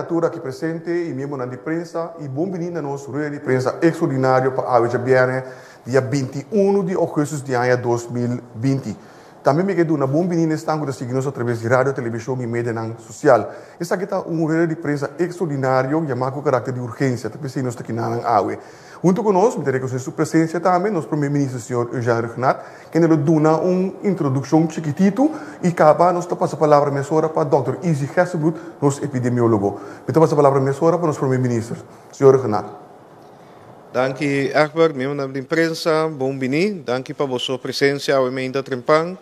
na tur aki presente i miembronan di prensa i bon bini na nos rueda di prensa ekstraordinario pa awe djabièrnè dia 21 di ougùstùs di aña 2020. Tambe mi ke duna bon bini na esnan ku ta sigui nos atraves di radio, televishon i medianan sosial. Esaki ta un rueda di prensa ekstraordinario yamá ku karakter di urgensia, ta p'esei nos ta kinanan awe. Huntu ku nos, mi ta rekonosé su presensia tambe, nos Prome Minister señor Eugène Rhuggenaath, kende lo duna un introdukshon chikititu i kaba nos ta pasa palabra mesora pa dòkter Izzy Gerstenbluth, nos epidemiólogo. Mi ta pasa palabra mesora pa nos Prome Minister, señor Rhuggenaath. Danki Egbert, miembronan di prensa, bon bini. Danki pa boso presensia awe meinta trempan.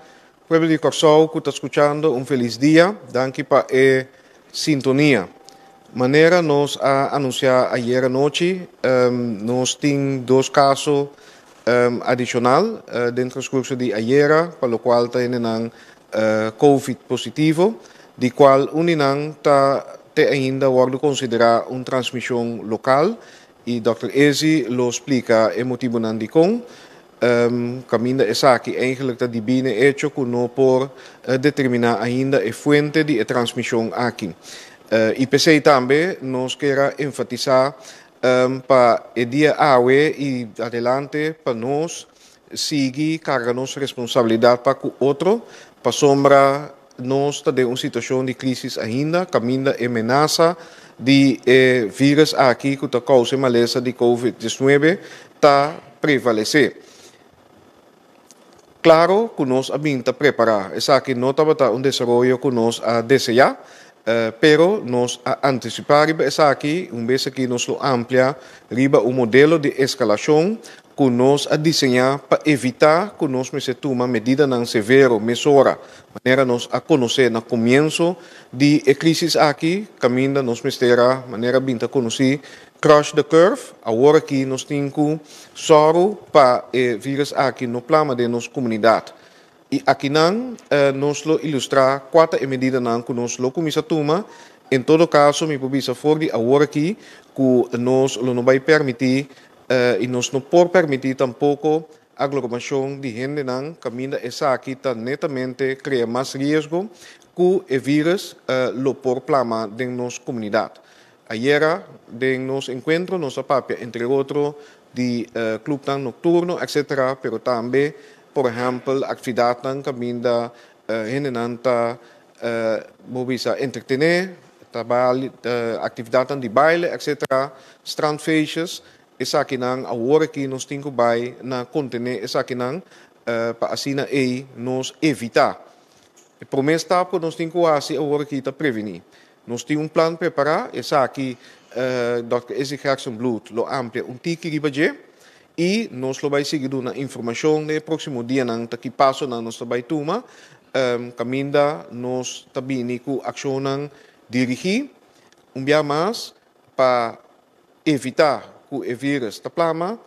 Pueblo di Kòrsou ku ta skuchando un felis dia. Danki pa e sintonia. Manera nos a anunsiá ayer anochi, nos tin dos kaso adishonal den transkurso di ayera, pa lokual ta hendenan Covid positivo, di kual un di nan ta te ainda wòrdu konsiderá un transmishon lokal i dòkter Ezi lo splika e motibunan dikon. Kaminda esaki eigenlijk ta dibí n'e echo ku no por determiná ainda e fuente di e transmishon aki. I p'esei tambe nos kier a enfatisá pa e dia awe i adelante pa nos sigui karga nos responsabilidat pa ku otro, pasobra nos ta den un situashon di krísis ainda kaminda e menasa di e vírus aki ku ta kousa e malesa di Covid 19 ta prevalesé. Klaro ku nos a bin ta prepará. Esaki no tabata un desaroyo ku nos a deseá, pero nos a antisipá riba esaki. Un bes aki nos lo amplia riba un modelo di eskalashon ku nos a diseñá pa evitá ku nos mester tuma medidanan severo mesora, manera nos a konosé na komienso di e krísis aki, kaminda nos mester a, manera bin ta konosí, crush the curve. Awor aki nos tin ku sòru pa e vírus aki no plama den nos komunidat. I akinan nos lo ilustrá kua ta e medidanan ku nos lo kuminsá tuma. En todo kaso mi por bisa for di awor aki ku nos lo no bai permití i nos no por permití tampoko aglomashon di hendenan kaminda esaki ta netamente krea mas riesgo ku e vírus lo por plama den nos komunidat. Ayera den nos enkuentro nos a papia entre otro di klupnan nokturno etcetera pero tambe por ehèmpel aktividatnan kaminda hendenan ta bo bisa entretené, ta bali aktividatnan di baile etcetera, strandfeestjes, esakinan awor aki nos tin ku bai na kontené esakinan pa asina ei nos evitá. E promé stap ku nos tin ku hasi awor aki ta prevení. Nos tin un plan prepará, esaki Dòkter Izzy Gerstenbluth lo amplia un tiki riba dje i nos lo bai sigui duna informashon den e próksimo dianan ta ki pasonan nos ta bai tuma kaminda nos ta bini ku akshonnan dirigí un bia mas pa evitá ku e vírus ta plama,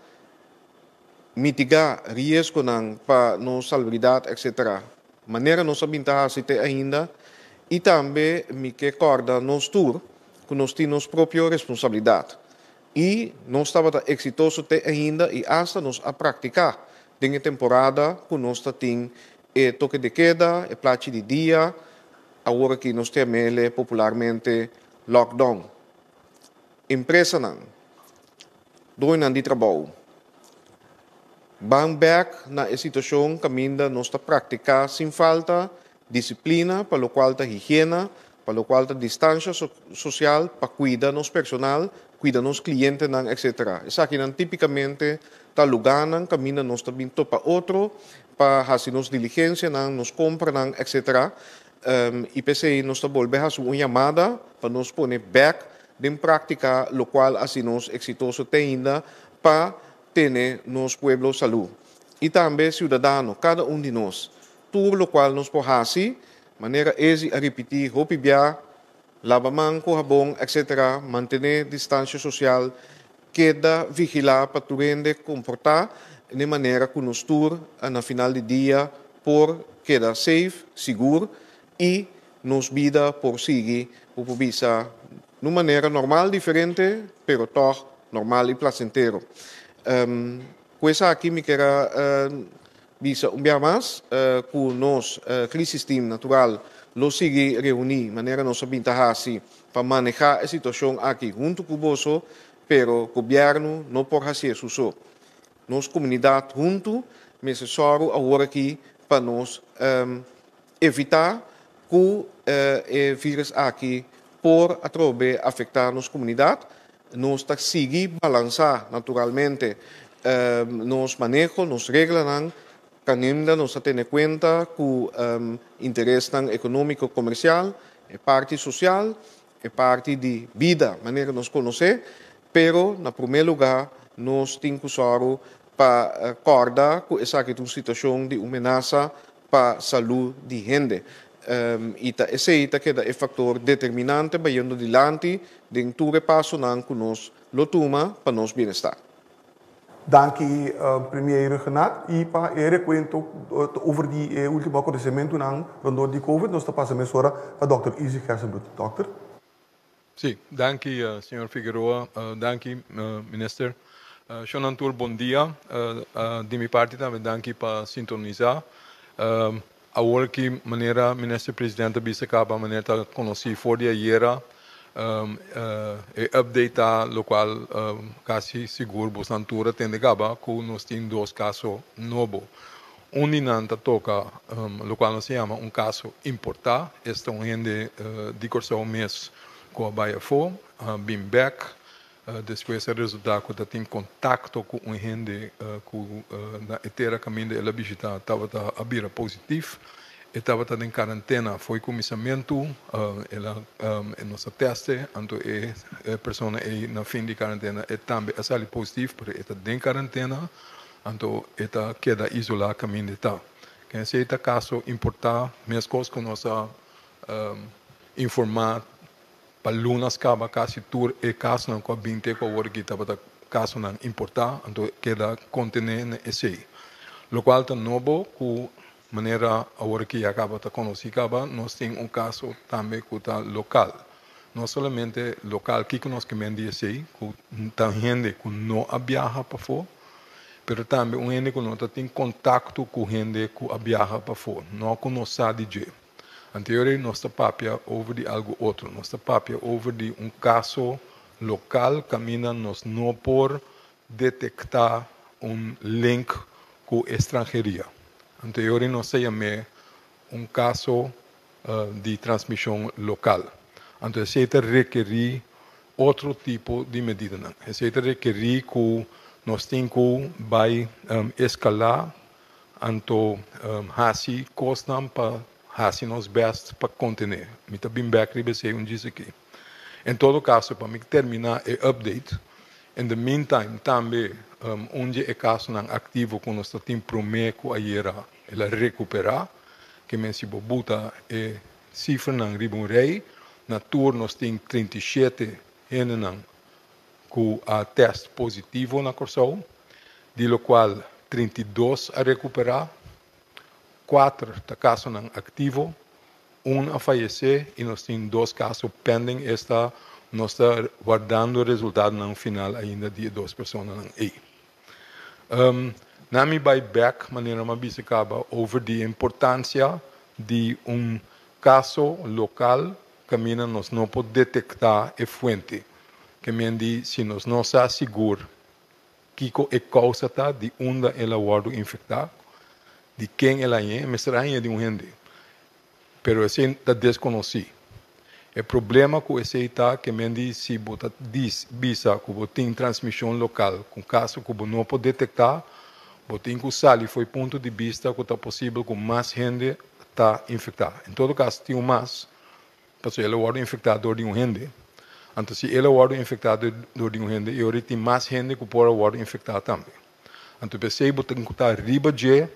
mitigá riesgonan pa nos salubridat etcetera. Manera nos a bin ta hasi te ainda i tambe mi ke kòrda nos tur ku nos tin nos propio responsabilidat i nos tabata eksitoso te ainda i asta nos a praktiká den e temporada ku nos ta tin e toke de keda, e plachi di dia, awor aki nos ta yam'ele popularmente lockdown. Empresanan, doñonan di trabou, ban bek na e situashon kaminda nos ta praktiká sin falta disiplina pa lokual ta higiena, pa lokual ta distansha sosial, pa kuida nos personal, kuida nos klientenan, etcetera. Esakinan tipikamente ta lugánan kaminda nos ta bin topa otro pa hasi nos diligensianan, nos kompranan, etcetera. I p'esei nos ta bolbe hasi un yamada pa nos pone bèk den práktika lokual a hasi nos eksitoso te ainda pa tene nos pueblo salú. I tambe siudadano, kada un di nos. Tur lokual nos por hasi, manera Ezi a ripití hopi bia, laba man ku habon, etcetera, mantené distansha sosial, keda vigilá pa tur hende komportá n'e manera ku nos tur na final di dia por keda safe, sigur i nos bida por sigui, bo por bisa, n'un manera normal diferente, pero tòg normal i plasentero. Ku esaki mi kier a bisa un bia mas ku nos Crisis Team natural lo sigui reuní manera nos a bin ta hasi. pa manehá e situashon aki huntu ku boso, pero gobièrnu no por hasié su so. Nos komunidat huntu mester sòru awor aki pa nos evitá ku e vírùs aki por atrobe afektá nos komunidat. Nos ta sigui balansá naturalmente nos maneho, nos reglanan, kaminda nos ta tene kuenta ku interesnan ekonómiko komersial, e parti sosial, e parti di bida manera nos konosé, pero na promé lugá nos tin ku sòru pa kòrda ku esaki ta un situashon di un menasa pa salú di hende. I ta esei ta keda e faktor determinante bayendo dilanti den tur e pasonan ku nos lo tuma pa nos bienestar. Danki Premier Rhuggenaath i pa e rekuento over di e ultimo akontesimentunan rondó di Covid. Nos ta pasa mesora pa Dòkter Izzy Gerstenbluth. Dòkter. Sí, danki señor Figueroa, danki minister. Shonnan tur bon dia. Di mi parti tambe danki pa sintonisa. Awor ki manera minister president a bisa caba manera ta conoci for di ayera e update ta locual casi sigur bosnan tur a tende caba cu nos tin dos caso nobo. Un di nan ta toca locual nos ta yama un caso importa, esta un hende di Corsou mes cu a bay afo, a bin bek, despues a resulta cu ta tin contacto cu un hende cu na e tera caminda el a bishita tabata a bira positief. E tabata den karantena fo'i kuminsamentu, el a nos a tèste, anto e persona ei na fin di karantena e tambe a sali positief, pero e ta den karantena, anto e ta keda isolá kaminda e ta. Ken esei ta kaso importá, meskos ku nos a informá pa lunas kaba kasi tur e kasonan ku a bin te ku awor aki tabata kasonan importá, anto keda kontené na esei. Lokual ta nobo ku Manera awor aki ya kaba ta konosí kaba, nos tin un kaso tambe ku ta lokal. No solamente lokal, kiko nos ke men di esei? Ku ta hende ku no a biaha pafó, pero tambe un hende ku no ta tin kontakto ku hende ku a biaha pafó, no ku no sa di dje. Anterior ei nos ta papia over di algu otro, nos ta papia over di un kaso lokal kaminda nos no por detektá un link ku estranheria. Anterior nos ta yam'é un kaso di transmishon lokal. Anto esei ta rekerí otro tipo di medidanan. Esei ta rekerí ku nos tin ku bai eskalá anto hasi kosnan pa hasi nos bèst pa kontené. Mi ta bin bèk riba esei un djis aki. En todo kaso pa mi terminá e update, in the meantime tambe un di e kasonan aktivo ku nos ta tin promé ku ayera el a rekuperá, ke men si bo buta e sifranan riba un rei, na tur nos tin 37 hendenan ku a tèst positivo na Kòrsou, di lokual 32 a rekuperá, kuater ta kasonan aktivo. Un a fayesé i nos tin dos kaso pending, esta nos ta wardando resultadonan final ainda di e dos personanan ei. Na mi bai bek, manera mi a bisa kaba, over di e importansia di un kaso lokal kaminda nos no por detektá e fuente. Ke men di si nos no sa sigur Kiko e kousa ta di unda el a wòrdu infektá? Di ken el a hañ'é? E mester a hañ'é di un hende, pero esei ta deskonosí. E problema ku esei ta ke men di si bo ta bisa ku bo tin transmishon lokal ku kaso ku bo no por detektá, bo tin ku sali fo'i punto di bista ku ta posibel ku mas hende ta infektá. En todo kaso tin un mas. Pasobra el a wòrdu infektá dor di un hende. Anto si el a wòrdu infektá dor di un hende, e ora tin mas hende ku por a wòrdu infektá tambe. Anto p'esei bo tin ku ta riba dje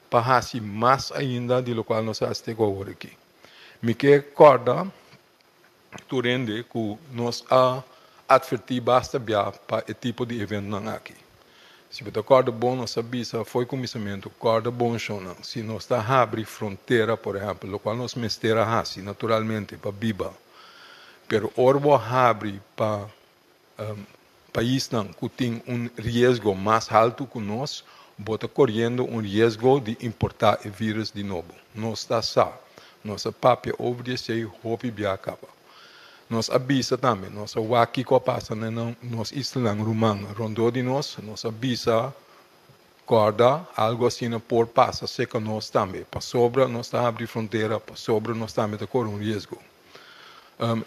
pa hasi mas ainda di lokual nos a hasi te ku awor aki. Mi ke kòrda tur hende ku nos a atvertí basta bia pa e tipo di eventonan aki. Si bo ta kòrda bon, nos a bisa fo'i kuminsamentu, kòrda bon shownan. Si nos ta habri frontera, por ehèmpel, lokual nos mester a hasi naturalmente pa biba, pero ora bo habri pa paisnan ku tin un riesgo mas haltu ku nos, bo ta koriendo un riesgo di importá e vírùs di nobo. Nos ta sa. Nos a papia over di esei hopi bia kaba. Nos a bisa tambe, nos a wak kiko a pasa na nos islanan ruman rondó di nos, nos a bisa kòrda algu asina por pasa serka nos tambe, pasobra nos ta habri frontera, pasobra nos tambe ta kore un riesgo.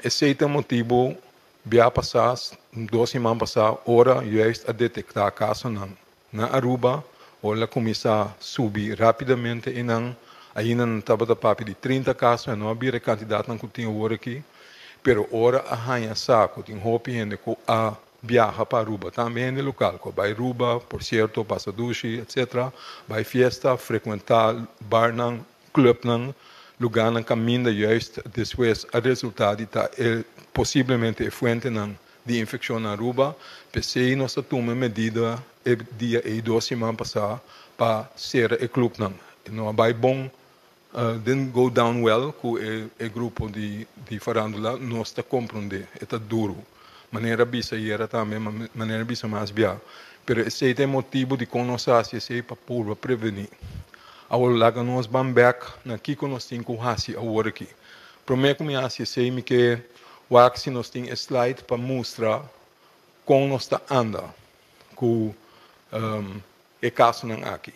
Esei ta e motibu bia pasá, dos siman pasá, ora juist a detektá kasonan Na Aruba, ora el a kuminsá subi rápidamente einan, ainda nan tabata papia di 30 kaso, e no a bira e kantidatnan ku tin awor aki, pero ora a haña sa ku tin hopi hende ku a biaha pa Aruba, tambe hende lokal ku a bai Aruba, por sierto, pasa dushi, etcetera, bai fiesta, frekuentá barnan, klupnan, lugánan kaminda juist despues a resultá di ta e posiblemente e fuentenan di infekshon na Aruba, p'esei nos ta tuma e medida e dia ei dos siman pasá pa sera e klupnan. E no a bai bon, didn't go down well ku e grupo di farándula, nos ta komprondé, e ta duru, manera bisa ayera tambe, manera bisa mas bia, pero esei ta e motibu dikon nos a hasi esei pa purba prevení. Awor laga nos ban bèk na kiko nos tin ku hasi awor aki. Promé ku mi hasi esei mi ke Wak si nos tin e slide pa mustra kon nos ta anda ku e kasonan aki.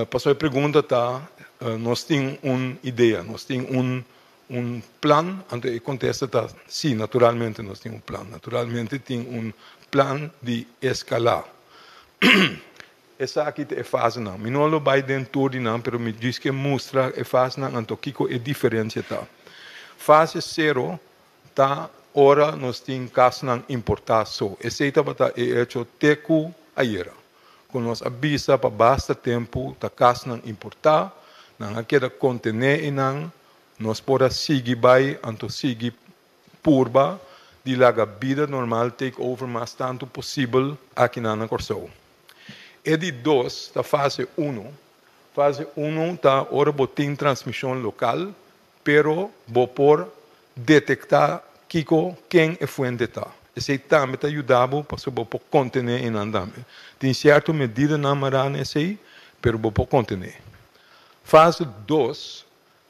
Pasobra e pregunta ta, nos tin un idea, nos tin un un plan? Anto e kontesta ta, si, naturalmente nos tin un plan. Naturalmente tin un plan di eskalá. Esaki ta e fasenan. Mi no lo bai den tur di nan, pero mi djis ke mustra e fasenan anto kiko e diferensia ta. Fase sero ta ora nos tin kasnan importá so. Esei tabata e echo te ku ayera, ku nos a bisa pa basta tempu ta kasnan importá, nan a keda kontené einan, nos por a sigui bai anto sigui purba di laga bida normal take over mas tantu posibel akinan na Kòrsou. E di dos ta fase uno. Fase uno ta ora bo tin transmishon lokal, pero bo por detektá kiko ken e fuente ta. Esei tambe ta yuda bo pasobra bo por kontené einan tambe. Tin sierto medidanan mará na esei, pero bo por kontené. Fase dos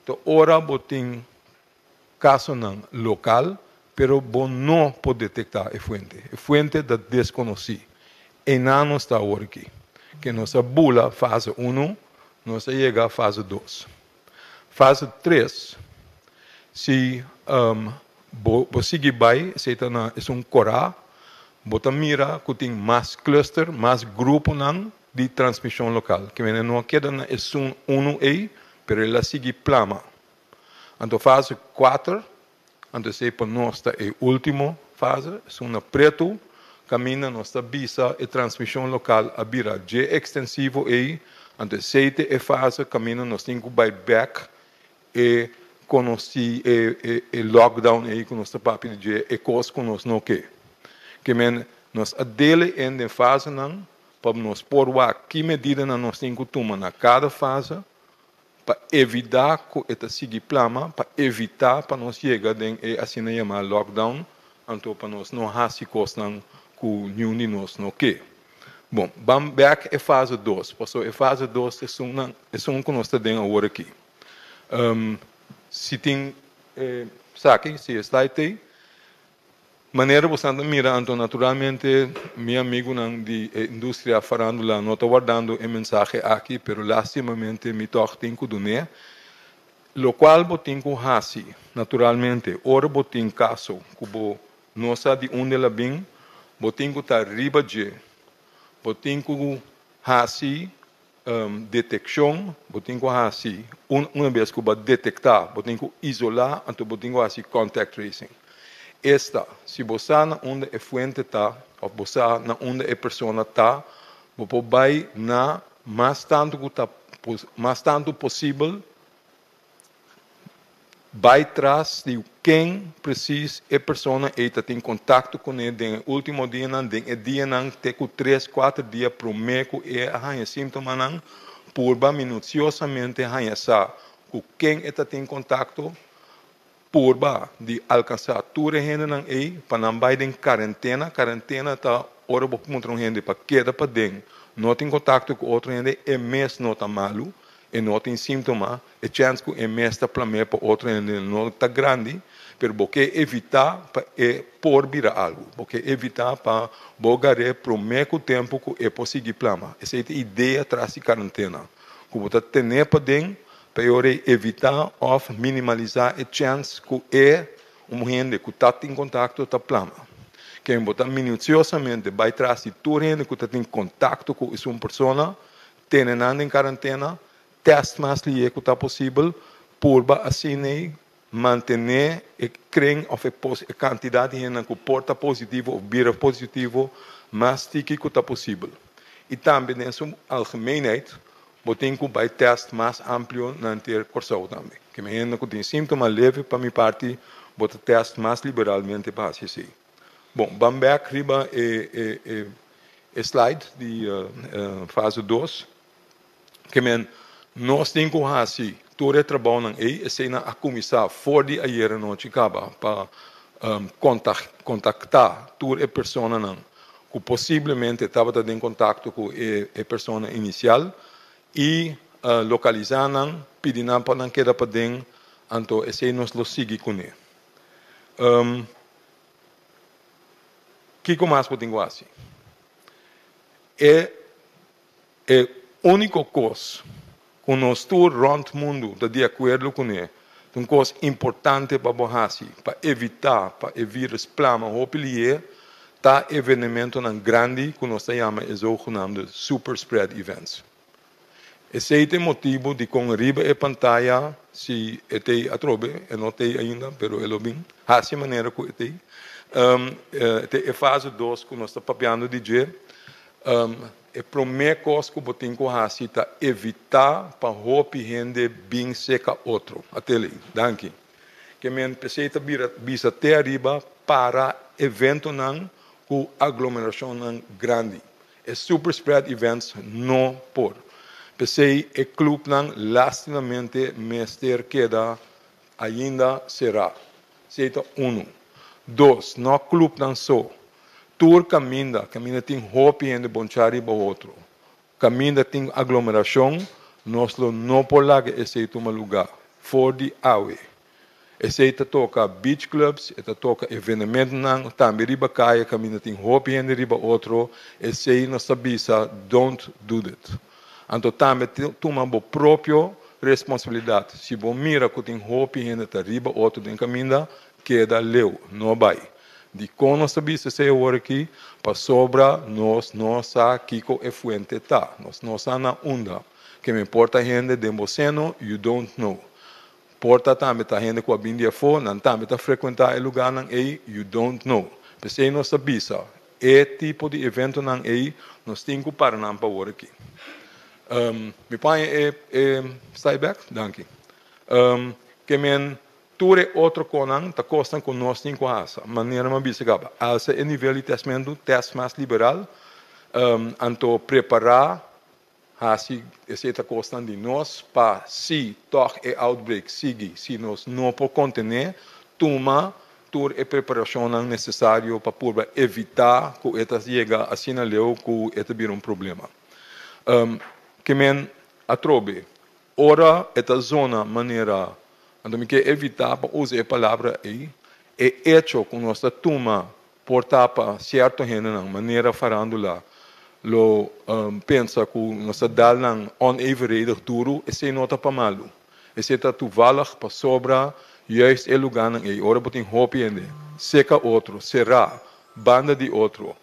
ta ora bo tin Kasonan lokal, pero bo no por detektá e fuente. E fuente ta deskonosí. Einan nos ta awor aki. Ke nos a bula fase unu, nos a yega fase dos. Fase tres, si bo bo sigui bai, esei ta na esun korá, bo ta mira ku tin mas cluster, mas gruponan di transmishon lokal. Ke mene no a keda na esun unu ei, pero el a sigui plama. Anto fase kuater, anto esei pa nos ta e último fase, esun na pretu, kaminda nos ta bisa e transmishon lokal a bira dje ekstensivo ei, anto esei ta e fase kaminda nos tin ku bai bèk e konosí e e lockdown ei ku nos ta papia di dje, e kos ku nos no ke. Ke men nos a dele en den fasenan pa nos por wak ki medidanan nos tin ku tuma na kada fase pa evitá ku e ta sigui plama, pa evitá pa nos yega den e asina yamá lockdown, anto pa nos no hasi kosnan ku niun di nos no ke. Bon, ban bèk e fase dos, pasobra e fase dos ta esunnan, esun ku nos ta den awor aki. Si tin e esaki, si e slide t'ei. Manera bosan ta mira anto naturalmente mi amigunan di e industria farandula no ta wardando e mensahe aki pero lastimamente mi tog tin ku dun'é. Lokual bo tin ku hasi naturalmente ora bo tin kaso ku bo no sa di unda el a bin bo tin ku ta riba dje bo tin ku hasi Detekshon, bo tin ku hasi un una bes ku bo a detektá, bo tin ku isolá, anto bo tin ku hasi contact tracing. Esta, si bo sa na unda e fuente ta òf bo sa na unda e persona ta, bo por bai na mas tantu ku ta mas tantu posibel Bai tras di ken presis e persona ei ta tin kontakto kuné den e último dianan, den e dianan te ku tres, kuater dia promé ku e a haña síntomanan. Purba minusiosamente haña sa ku ken e ta tin kontakto. Purba di alkansá tur e hendenan ei pa nan bai den karentena. Karentena ta ora bo puntra un hende pa keda paden, no tin kontakto ku otro hende, e mes no ta malu, e no tin síntoma. E chèns ku e mes ta plam'é pa otro hende no ta grandi, Pero bo ke evitá pa e por bira algu. Bo ke evitá pa bo gar'é promé ku tempu ku e por sigui plama. Esei ta e idea tras di karantena, ku bo ta ten'é paden pa e ora ei evitá òf minimalisá e chèns ku e un hende ku ta tin kontakto ta plama. Ken bo ta minusiosamente bai tras di tur hende ku ta tin kontakto ku esun persona, tene nan den karantena, tèst mas lihé ku ta posibel, purba asin'ei mantené e kren òf e e kantidat di hendenan ku por ta positivo òf bira positivo mas tiki ku ta posibel. I tambe den su algemeenheid bo tin ku bai tèst mas amplio na henter Kòrsou tambe. Ke men hende ku tin síntoma leve pa mi parti bo ta tèst mas liberalmente pa hasi esei. Bon, ban bèk riba e e e slide di fase dos. Ke men nos tin ku hasi tur e trabounan ei, eseinan a kuminsá for di ayera nochi kaba pa kontaktá tur e personanan ku posiblemente tabata den kontakto ku e persona inisial i lokalisá nan, pidi nan pa nan keda paden, anto esei nos lo sigui kuné. Kiko mas bo tin ku hasi? E E úniko kos ku nos tur rònt mundu ta di akuerdo kuné, ta un kos importante pa bo hasi pa evitá pa e vírùs plama hopi lihé, ta evenementonan grandi ku nos ta yama e zogenaamde superspread events. Esei ta e motibu dikon riba e pantaya, si e t'ei atrobe, e no t'ei ainda, pero e lo bin, hasi manera ku e t'ei, ta e fase dos ku nos ta papiando di dje. E promé kos ku bo tin ku hasi ta evitá pa hopi hende bin seka otro. Atele, danki. Ke men p'esei ta bira bisa te ariba para eventonan ku aglomerashonnan grandi. E super spread events no por. P'esei e klupnan lastimamente mester keda ainda será. Esei ta unu. Dos, no klupnan so. Tur kaminda, kaminda tin hopi hende bonchá riba otro, kaminda tin aglomerashon, nos lo no por laga esei tuma lugá for di awe. Esei ta toka beach clubs, e ta toka evenementonan tambe riba kaya kaminda tin hopi hende riba otro, esei nos ta bisa don't do that. Anto tambe tuma bo propio responsabilidat. Si bo mira ku tin hopi hende ta riba otro den kaminda, keda leu, no bai. Dikon nos ta bisa esei awor aki? Pasobra nos no sa kiko e fuente ta. Nos no sa na unda. Ke men por ta hende den bo seno, you don't know. Por ta tambe ta hende ku a bin di afó, nan tambe ta frekuentá e lugánan ei, you don't know. P'esei nos ta bisa, E tipo di eventonan ei nos tin ku para nan pa awor aki. Mi por haña e e slide bek? Danki. Ke men tur e otro konan ta kosnan ku nos tin ku hasa. Manera mi a bisa kaba, alsa e nivel di tèstmentu, tèst mas liberal, anto prepará hasi esei ta kosnan di nos pa si tòg e outbreak sigui, si nos no por kontené, tuma tur e preparashonnan nesesario pa purba evitá ku e ta yega asina leu ku e ta bira un problema. Ke men atrobe, ora e ta zona manera, anto mi ke evitá pa usa e palabra ei, e echo ku nos ta tuma Por ta pa sierto hendenan, manera farándula lo pensa ku nos ta dal nan onevenredig duru, esei no ta pa malu. Esei ta toevallig pasobra juist e lugánan ei, ora bo tin hopi hende seka otro, será banda di otro,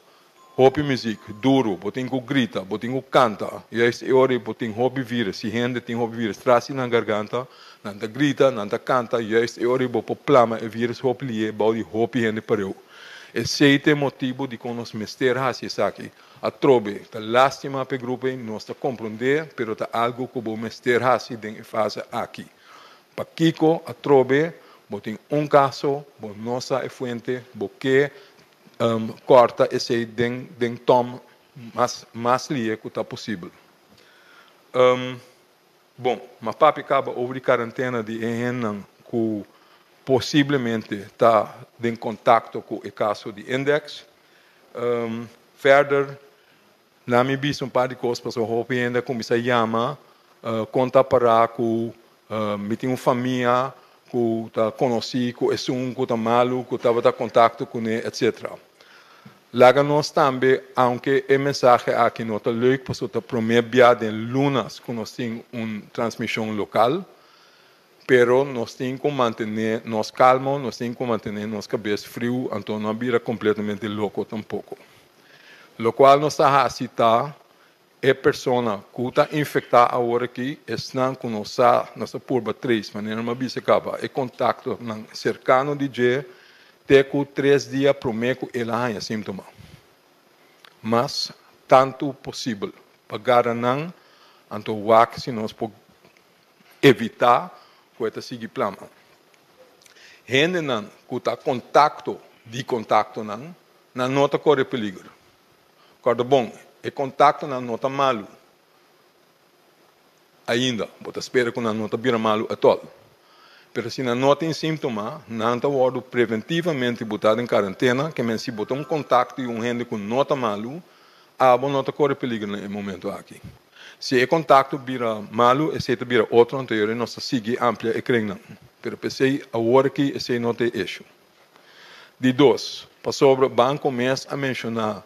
hopi muzik duru, bo tin ku grita, bo tin ku kanta, juist e ora ei bo tin hopi virus, si hende tin hopi virus tras di nan garganta, Nan ta grita, nan ta kanta, juist e ora ei bo por plama e virus hopi lié bou di hopi hende pareu. Esei ta e motibu dikon nos mester hasi esaki. Atrobe, ta lástima pa e grupo ei, nos ta komprondé, pero ta algu ku bo mester hasi den e fase aki. Pakiko, atrobe, bo tin un kaso, bo no sa e fuente, bo ke kòrta esei den den tòm mas mas lié ku ta posibel. Bon, ma papia kaba over di karantena di e hendenan ku posiblemente ta den kontakto ku e kaso di indeks. Verder, na mi bisa un par di kos pasobra hopi hende a kuminsá yama kon ta pará ku mi tin un famia. ku ta konosí ku esun ku ta malu, ku tabata kontakto kuné, etc. Laga nos tambe, aunke e mensahe aki no ta leuk, pasobra ta promé bia den lunas ku nos tin un transmishon lokal, pero nos tin ku mantené nos kalmo, nos tin ku mantené nos kabes friu, anto no a bira kompletamente loko tampoko. Lokual nos ta hasi ta E persona ku ta infektá awor aki, esnan ku no sa, nos ta purba tres, manera mi a bisa kaba, e kontaktonan serkano di dje te ku tres dia promé ku el a haña síntoma. Mas tantu posibel pa gara nan, anto wak si nos por evitá ku e ta sigui plama. Hendenan ku ta kontakto di kontaktonan, nan no ta kore peliger. Kòrda bon, e kontaktonan no ta malu ainda. Bo ta spera ku nan no ta bira malu atòl. Pero si nan no tin síntoma, nan ta wòrdu preventivamente botá den karentena, ke men si bo ta un kontakto di un hende ku no ta malu, abo no ta kore peliger na e momento aki. Si e kontakto bira malu, esei ta bira otro, anto yori nos ta sigui amplia e krennan. Pero p'esei awor aki esei no ta e issue. Di dos, pasobra banco mes a menciona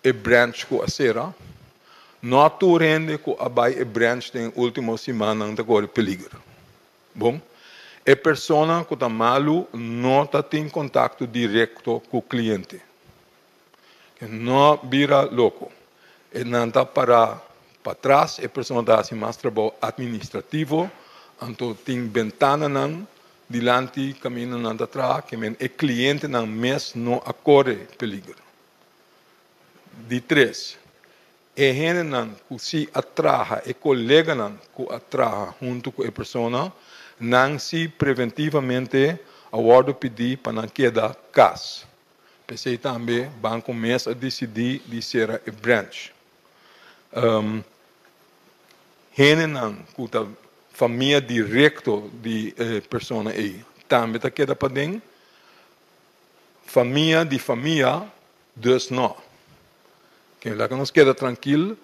e branch cu a cera, no tur hende cu a bay e branch den e ultimo simannan ta core peliger. Bon, e persona cu ta malu no ta tin contacto directo cu cliente. E no bira loco. E nan ta para patras, e persona ta haci mas trabou administrativo, anto tin bentananan dilanti caminda nan ta traha, ke men e clientenan mes no a core peliger. Di tres, e hendenan cu si a traha, e coleganan cu a traha hunto cu e persona, nan si preventivamente a wordo pidi pa nan keda cas. P'esei tambe banco mes a disidí di sera e branch. Hendenan ku ta famia direkto di e persona ei tambe ta keda paden. Famia di famia dus no. Ke laga nos keda trankil.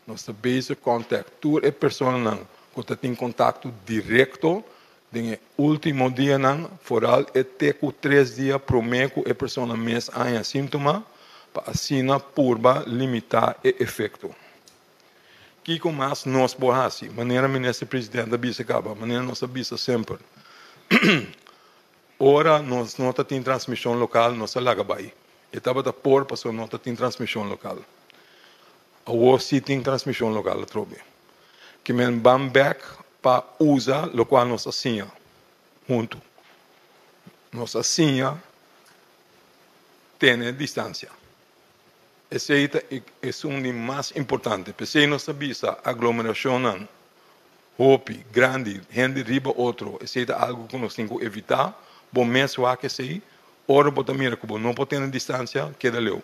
Nos ta bezig contact tur e personanan cu ta tin contacto directo den e ultimo dianan, vooral e te cu tres dia prome cu e persona mes haña sintoma, pa asina purba limita e efecto. Kico mas nos por haci? Manera Minister President a bisa caba, manera nos a bisa semper, ora nos no ta tin transmision local nos ta laga bay. E tabata por pasobra no ta tin transmision local. Awor si tin transmision local atrobe. Ke men ban bek pa usa lokual nos a siña huntu. Nos a siña tene distansia. Esei ta esun di mas importante. P'esei nos ta bisa aglomerashonnan hopi grandi, hende riba otro, esei ta algu ku nos tin ku evitá. Bo mes wak esei. Ora bo ta mira ku bo no por tene distansia, keda leu.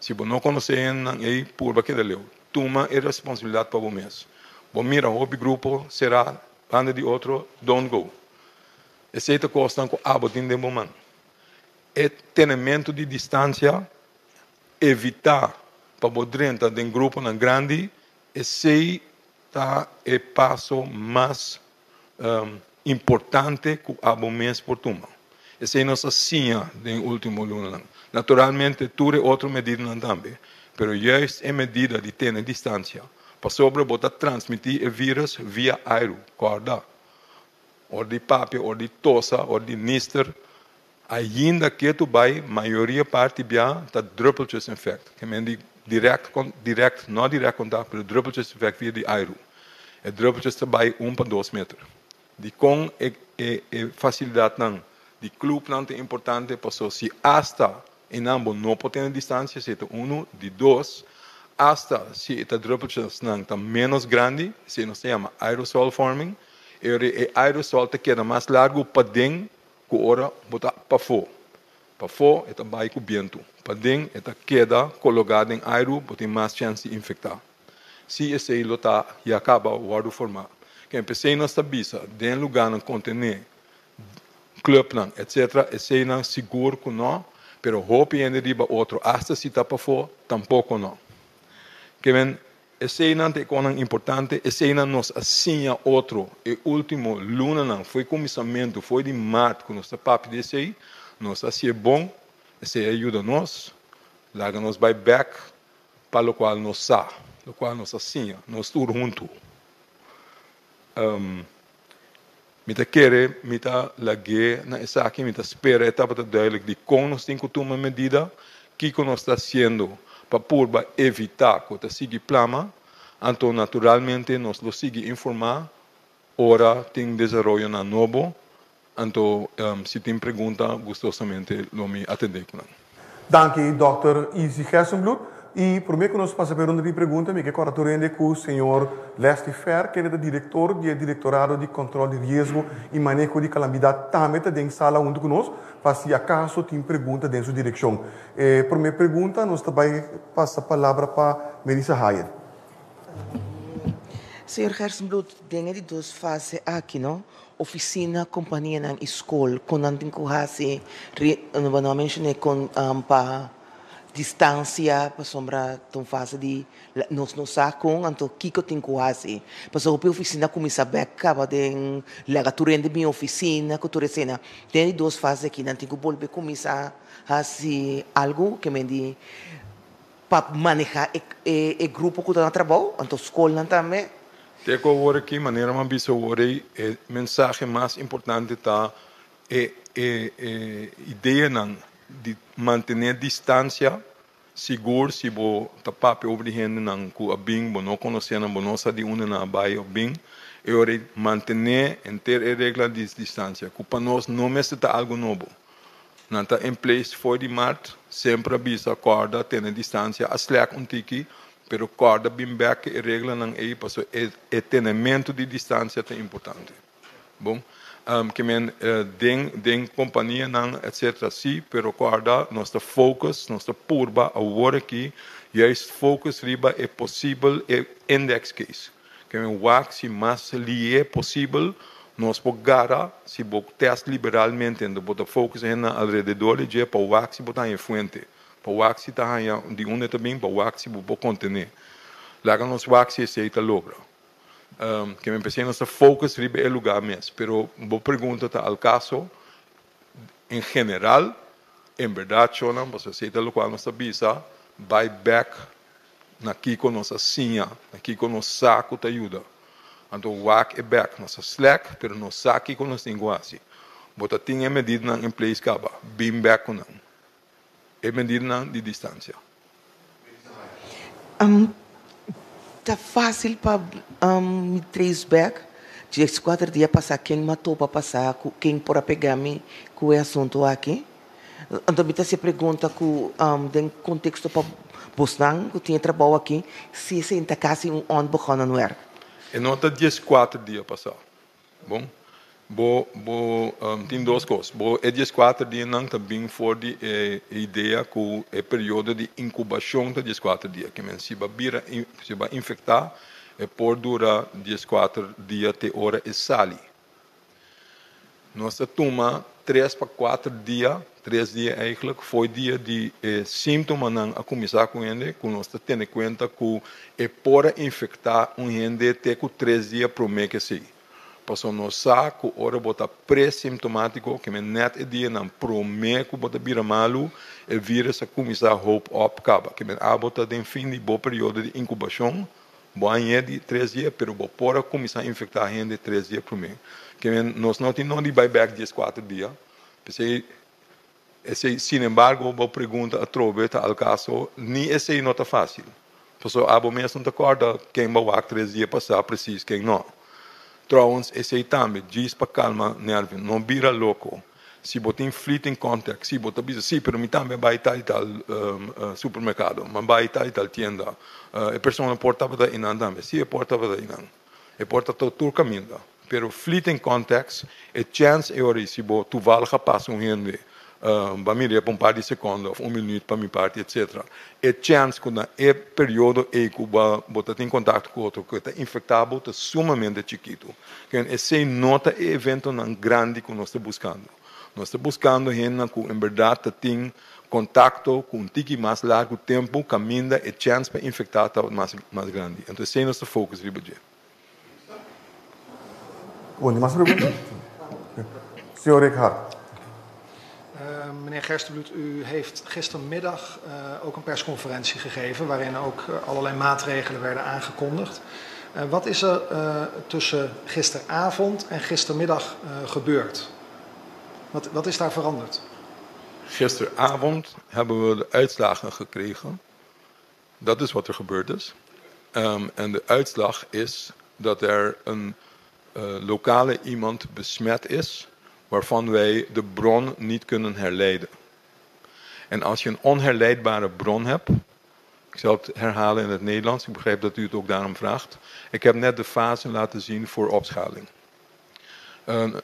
Si bo no konosé hendenan ei, purba keda leu. Tuma e responsabilidat pa bo mes. Bo mira hopi grupo será banda di otro, don't go. Esei ta kosnan ku abo tin den bo man. E tenementu di distansia, evitá pa bo drenta den gruponan grandi, esei ta e paso mas importante ku abo mes por tuma. Esei nos a siña den último lunanan. Naturalmente tur e otro medidanan tambe, pero juist e medida di tene distansia, pasobra bo ta transmití e vírus via airu, kòrda. Ora di papia, ora di tosa, ora di nister, ainda ketu bai mayoria parti bia ta druppeltjes effect. Ke men di direct, direct, no direct contact, pero druppeltjes effect via di airu. E druppeltjes ta bai un pa dos meter. Dikon e e e fasilidatnan di clubnan ta importante? Paso si asta einan bo no por tene distancia, si e ta unu, di dos, asta si e ta druppeltjesnan ta menos grandi, esei nos ta yama aerosol forming, e ora e aerosol ta keda mas largu paden ku ora bo ta pafó. Pafó e ta bai ku bientu, paden e ta keda kologá den airu, bo tin mas chèns di infektá. Si esei lo ta ya kaba wòrdu formá. Ken p'esei nos ta bisa den lugánan kontené klùpnan etsetera, eseinan sigur ku nò, pero hopi hende riba otro, asta si ta pafó, tampoko nò. Ke men. Eseinan ta e konan importante, eseinan nos a siña otro e último lunanan, for di kuminsamentu, for di mart ku nos ta papia di esei, nos a hasié bon, esei a yuda nos, laga nos bai bèk pa lokual nos sa, lokual nos a siña, nos tur huntu. Mi ta kere mi ta lag'é na esaki, mi ta spera e tabata duidelijk dikon nos tin ku tuma medida, kiko nos ta hasiendo pa purba evitá ku ta sigui plama, anto naturalmente nos lo sigui informá ora tin desaroyonan nobo, anto si tin pregunta gustosamente lo mi atendé ku nan. Danki Dòkter Izzy Gerstenbluth. I promé ku nos pasa pa e ronda di pregunta mi ke kòrda tur hende ku señor Leslie Fer kende ta direktor di e Direktorado di Kòntròl di Riesgo i Maneho di Kalamidat tambe ta den sala huntu ku nos pa si akaso tin pregunta den su direkshon. E promé pregunta nos ta bai pasa palabra pa Melissa Hayen. Señor Gerstenbluth, den e di dos fase aki no, ofisina, kompanianan i skol kon nan tin ku hasi, bo no a menshoné kon pa distansia pasobra ta un fase di nos no sa kon anto kiko tin ku hasi. Pasobra hopi ofisina a kuminsá bèk kaba den laga tur hende bin ofisina ku tur esena. Den di dos fase aki nan tin ku bolbe kuminsá hasi algu ke men di pa manehá e e grupo ku ta na trabou anto skolnan tambe. Te ku awor aki manera mi a bisa awor ei e mensahe mas importante ta e e e ideanan di mantené distansia sigur si bo ta papia over di hendenan ku a bin bo no konosé nan bo no sa di unda nan a bai òf bin e ora ei mantené henter e regla di distansia ku pa nos no mester ta algu nobo nan ta in place for di mart semper a bisa kòrda tene distansia a slèk un tiki pero kòrda bin bèk e reglanan ei pasobra e e tenementu di distansia ta importante. Bon, ke men den den kompanianan etcetera si, pero kòrda nos ta focus, nos ta purba awor aki juist focus riba e posibel e index case. Ke men wak si mas lié posibel nos por gara si bo test liberalmente ento bo ta focus e hendenan alrededor di dje pa wak si bo ta haña e fuente, pa wak si ta haña di unda e ta bin, pa wak si bo por kontené. Laga nos wak si esei ta logra. Ke men pensé nos ta focus riba e lugá mes, pero bo pregunta ta al caso en general, en berdad shownan, pasobra esei ta lokual nos ta bisa, bai bek na kiko nos a siña, na kiko nos sa ku ta yuda. Anto wak e bek, nos a slèk, pero nos sa kiko nos tin ku hasi. Bo ta tin e medidanan in place kaba, bin bek ku nan. E medidanan di distansia. Ta fásil pa mi trace back dieskuater dia pasá ken mi a topa pasá ku ken por a pega mi ku e asuntu aki. Anto mi ta hasi e pregunta ku den konteksto pa bosnan ku tin e trabou aki si esei ta kasi un onbegonnen werk. E no ta dieskuater dia pasá. Bon, bo bo tin dos kos. Bo e dieskuater dianan ta bin for di e idea ku e periodo di inkubashon ta dieskuater dia. Ke men si bo a bira si bo a infektá e por dura dieskuater dia te ora e sali. Nos ta tuma tres pa kuater dia, tres dia eigenlijk, for dia di e síntomanan a kuminsá ku hende ku nos ta tene kuenta ku e por a infektá un hende te ku tres dia promé ku esei. Pasobra nos sa ku ora bo ta pre-simptomátiko, ke men nèt e dianan promé ku bo ta bira malu, e vírus a kuminsá hoop op kaba. Ke men abo ta den fin di bo periodo di inkubashon, bo a hañ'é di tres dia, pero bo por a kuminsá infektá hende tres dia promé. Ke men nos no tin nodi bai bèk dieskuater dia. P'esei Esei, sin embargo, bo pregunta atrobe ta al caso, ni esei no ta fácil. Pasobra abo mes no ta corda ken bo wak tres dia pasá precies ken no. Trouwens, esei tambe, djis pa calma nervio, no bira loco. Si bo tin fleeting contact, si bo ta bisa, si, pero mi tambe a bai tal y tal supermercado, mi a bai tal y tal tienda, e persona por tabata einan tambe. Si, e por tabata einan. E por ta tur caminda. Pero fleeting contacts, e chance e ora ei si bo toevallig a pasa un hende, bo a mir'é pa un par di seconde of un minuut pa mi parti etcetera, e chance cu na e periodo ei cu bo bo ta tin contacto cu otro cu e ta infecta bo ta sumamente chikito. Ken esei no ta e eventonan grandi cu nos ta buscando. Nos ta buscando hendenan cu en berdad ta tin. kontakto ku un tiki mas largu tempu kaminda e chèns pa infektá ta mas mas grandi. Anto esei nos ta focus riba dje. Bon, tin mas pregunta? Señor Rick Hart. Meneer Gerstenbluth, u heeft gistermiddag ook een persconferentie gegeven waarin ook allerlei maatregelen werden aangekondigd. Wat is er tussen gisteravond en gistermiddag gebeurd? Wat is daar veranderd? Gisteravond hebben we de uitslagen gekregen. Dat is wat er gebeurd is. En de uitslag is dat er een lokale iemand besmet is waarvan wij de bron niet kunnen herleiden. En als je een onherleidbare bron hebt, ik zal het herhalen in het Nederlands, ik begrijp dat u het ook daarom vraagt. Ik heb net de fase laten zien voor opschaling.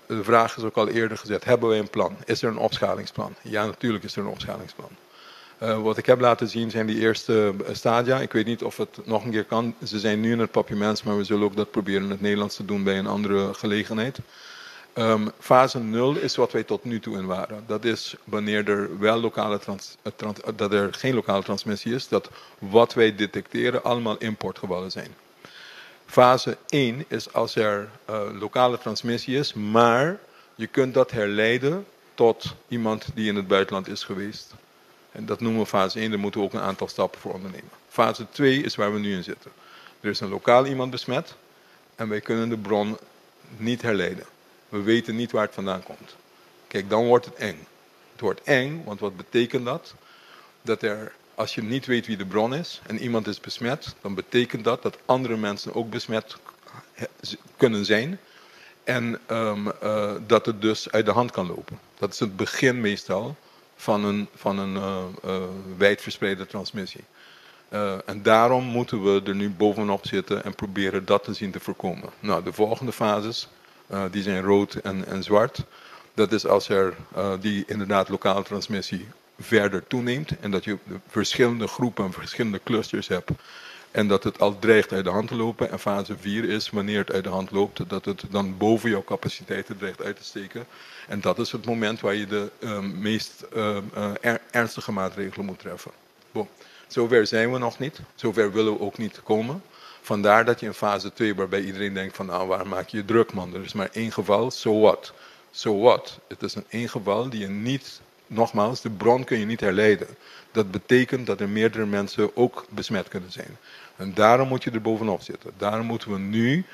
De vraag is ook al eerder gezet, hebben wij een plan? Is er een opschalingsplan? Ja, natuurlijk is er een opschalingsplan. Wat ik heb laten zien zijn die eerste stadia. Ik weet niet of het nog een keer kan. Ze zijn nu in het Papiaments, maar we zullen ook dat proberen in het Nederlands te doen bij een andere gelegenheid. Fase 0 is wat wij tot nu toe in waren. Dat is wanneer er wel lokale trans, trans, dat er geen lokale transmissie is, dat wat wij detecteren allemaal importgevallen zijn. Fase 1 is als er lokale transmissie is, maar je kunt dat herleiden tot iemand die in het buitenland is geweest. En dat noemen we fase 1, daar moeten we ook een aantal stappen voor ondernemen. Fase 2 is waar we nu in zitten. Er is een lokaal iemand besmet en wij kunnen de bron niet herleiden. We weten niet waar het vandaan komt. Kijk, dan wordt het eng. Het wordt eng, want wat betekent dat? Dat er, als je niet weet wie de bron is en iemand is besmet, dan betekent dat dat andere mensen ook besmet kunnen zijn. En dat het dus uit de hand kan lopen. Dat is het begin meestal van een wijdverspreide transmissie. En daarom moeten we er nu bovenop zitten en proberen dat te zien te voorkomen. Nou, de volgende fases, die zijn rood en zwart. Dat is als er die inderdaad lokale transmissie verder toeneemt en dat je verschillende groepen en verschillende clusters hebt en dat het al dreigt uit de hand te lopen. En fase 4 is wanneer het uit de hand loopt, dat het dan boven jouw capaciteiten dreigt uit te steken. En dat is het moment waar je de meest ernstige maatregelen moet treffen. Bon. Zover zijn we nog niet, zover willen we ook niet komen. Vandaar dat je in fase 2, waarbij iedereen denkt van nou, waar maak je je druk man, er is maar één geval, so what? So what? Het is een één geval die je niet, nogmaals, de bron kun je niet herleiden. Dat betekent dat er meerdere mensen ook besmet kunnen zijn. En daarom moet je er bovenop zitten. Daarom moeten we nu,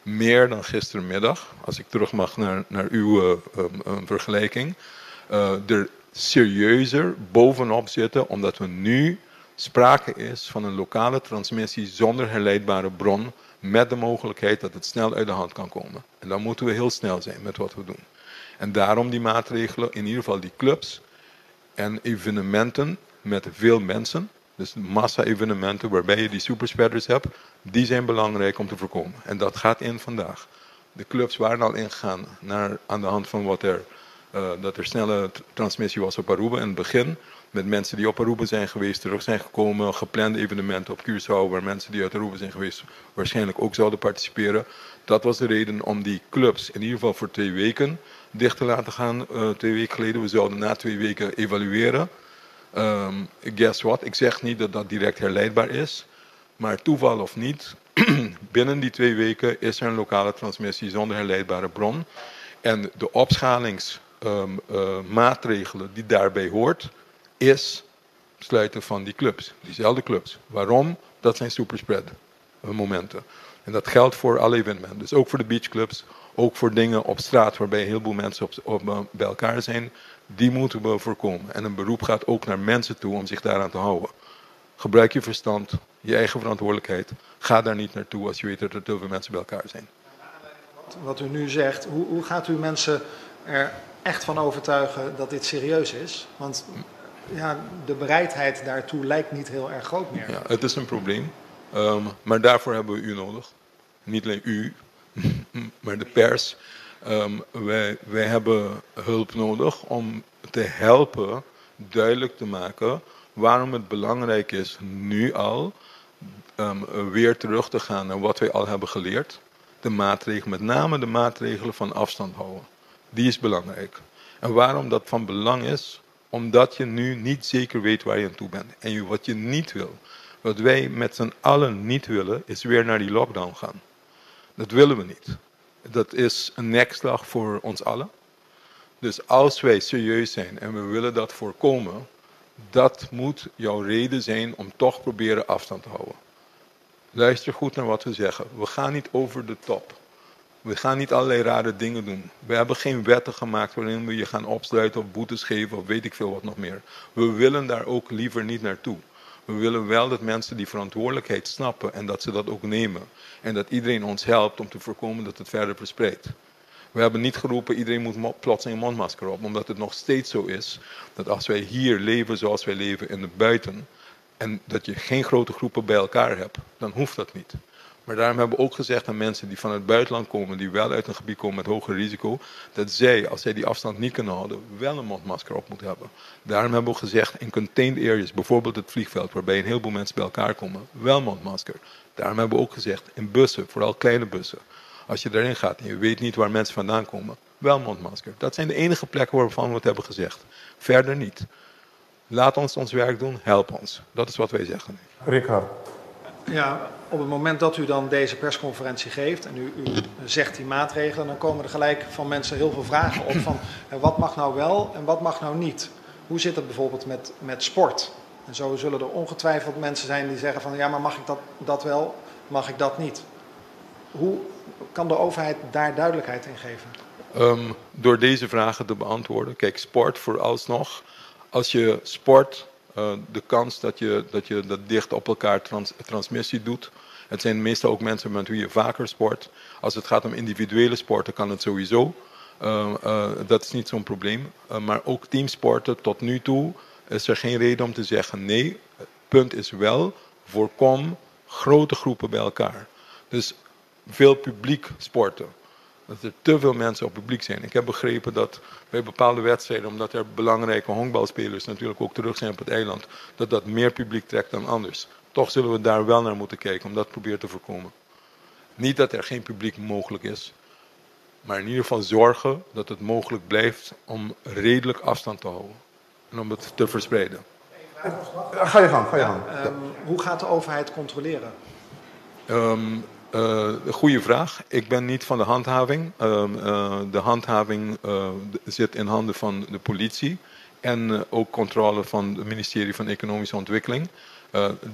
meer dan gistermiddag, als ik terug mag naar uw vergelijking, er serieuzer bovenop zitten, omdat we nu sprake is van een lokale transmissie zonder herleidbare bron, met de mogelijkheid dat het snel uit de hand kan komen. En dan moeten we heel snel zijn met wat we doen. En daarom die maatregelen, in ieder geval die clubs en evenementen met veel mensen, dus massa-evenementen waarbij je die superspreaders hebt, die zijn belangrijk om te voorkomen. En dat gaat in vandaag. De clubs waren al ingegaan aan de hand van dat er snelle transmissie was op Aruba in het begin. Met mensen die op Aruba zijn geweest, terug zijn gekomen, geplande evenementen op Curaçao, waar mensen die uit Aruba zijn geweest waarschijnlijk ook zouden participeren. Dat was de reden om die clubs in ieder geval voor 2 weken dicht te laten gaan, 2 weken geleden. We zouden na 2 weken evalueren. Guess what? Ik zeg niet dat dat direct herleidbaar is, maar toeval of niet, binnen die 2 weken is er een lokale transmissie zonder herleidbare bron. En de opschalingsmaatregelen die daarbij hoort, is sluiten van die clubs, diezelfde clubs. Waarom? Dat zijn superspread momenten. En dat geldt voor alle evenementen. Dus ook voor de beachclubs, ook voor dingen op straat waarbij een heleboel mensen bij elkaar zijn. Die moeten we voorkomen. En een beroep gaat ook naar mensen toe om zich daaraan te houden. Gebruik je verstand, je eigen verantwoordelijkheid. Ga daar niet naartoe als je weet dat er te veel mensen bij elkaar zijn. Wat u nu zegt, hoe gaat u mensen er echt van overtuigen dat dit serieus is? Want de bereidheid daartoe lijkt niet heel erg groot meer. Ja, het is een probleem. Maar daarvoor hebben we u nodig. Niet alleen u, maar de pers. Wij hebben hulp nodig om te helpen duidelijk te maken waarom het belangrijk is nu al weer terug te gaan naar wat wij al hebben geleerd. De maatregelen, met name de maatregelen van afstand houden. Die is belangrijk. En waarom dat van belang is, Omdat je nu niet zeker weet waar je aan toe bent. En wat je niet wil, wat wij met z'n allen niet willen, is weer naar die lockdown gaan. Dat willen we niet. Dat is een nekslag voor ons allen. Dus als wij serieus zijn en we willen dat voorkomen, dat moet jouw reden zijn om toch proberen afstand te houden. Luister goed naar wat we zeggen. We gaan niet over de top. We gaan niet allerlei rare dingen doen. We hebben geen wetten gemaakt waarin we je gaan opsluiten of boetes geven of weet ik veel wat nog meer. We willen daar ook liever niet naartoe. We willen wel dat mensen die verantwoordelijkheid snappen en dat ze dat ook nemen. En dat iedereen ons helpt om te voorkomen dat het verder verspreidt. We hebben niet geroepen iedereen moet plotseling een mondmasker op, omdat het nog steeds zo is dat als wij hier leven zoals wij leven in het buiten en dat je geen grote groepen bij elkaar hebt, dan hoeft dat niet. Maar daarom hebben we ook gezegd aan mensen die van het buitenland komen, die wel uit een gebied komen met hoger risico, dat zij, als zij die afstand niet kunnen houden, wel een mondmasker op moeten hebben. Daarom hebben we gezegd in contained areas, bijvoorbeeld het vliegveld, waarbij een heleboel mensen bij elkaar komen, wel mondmasker. Daarom hebben we ook gezegd in bussen, vooral kleine bussen, als je daarin gaat en je weet niet waar mensen vandaan komen, wel mondmasker. Dat zijn de enige plekken waarvan we het hebben gezegd. Verder niet. Laat ons ons werk doen, help ons. Dat is wat wij zeggen. Richard. Ja, op het moment dat u dan deze persconferentie geeft en u zegt die maatregelen, dan komen er gelijk van mensen heel veel vragen op van wat mag nou wel en wat mag nou niet. Hoe zit het bijvoorbeeld met sport? En zo zullen er ongetwijfeld mensen zijn die zeggen van ja, maar mag ik dat wel, mag ik dat niet? Hoe kan de overheid daar duidelijkheid in geven? Door deze vragen te beantwoorden. Kijk, sport vooralsnog. Als je sport, de kans dat je dat dicht op elkaar transmissie doet. Het zijn meestal ook mensen met wie je vaker sport. Als het gaat om individuele sporten kan het sowieso. Dat is niet zo'n probleem. Maar ook teamsporten tot nu toe is er geen reden om te zeggen nee. Het punt is wel, voorkom grote groepen bij elkaar. Dus veel publiek sporten. Dat er te veel mensen op publiek zijn. Ik heb begrepen dat bij bepaalde wedstrijden, omdat er belangrijke honkbalspelers natuurlijk ook terug zijn op het eiland, dat dat meer publiek trekt dan anders. Toch zullen we daar wel naar moeten kijken om dat proberen te voorkomen. Niet dat er geen publiek mogelijk is, maar in ieder geval zorgen dat het mogelijk blijft om redelijk afstand te houden en om het te verspreiden. Ga je gang, ga je gang. Ja, hoe gaat de overheid controleren? Goeie vraag. Ik ben niet van de handhaving. De handhaving zit in handen van de politie en ook controle van het ministerie van Economische Ontwikkeling.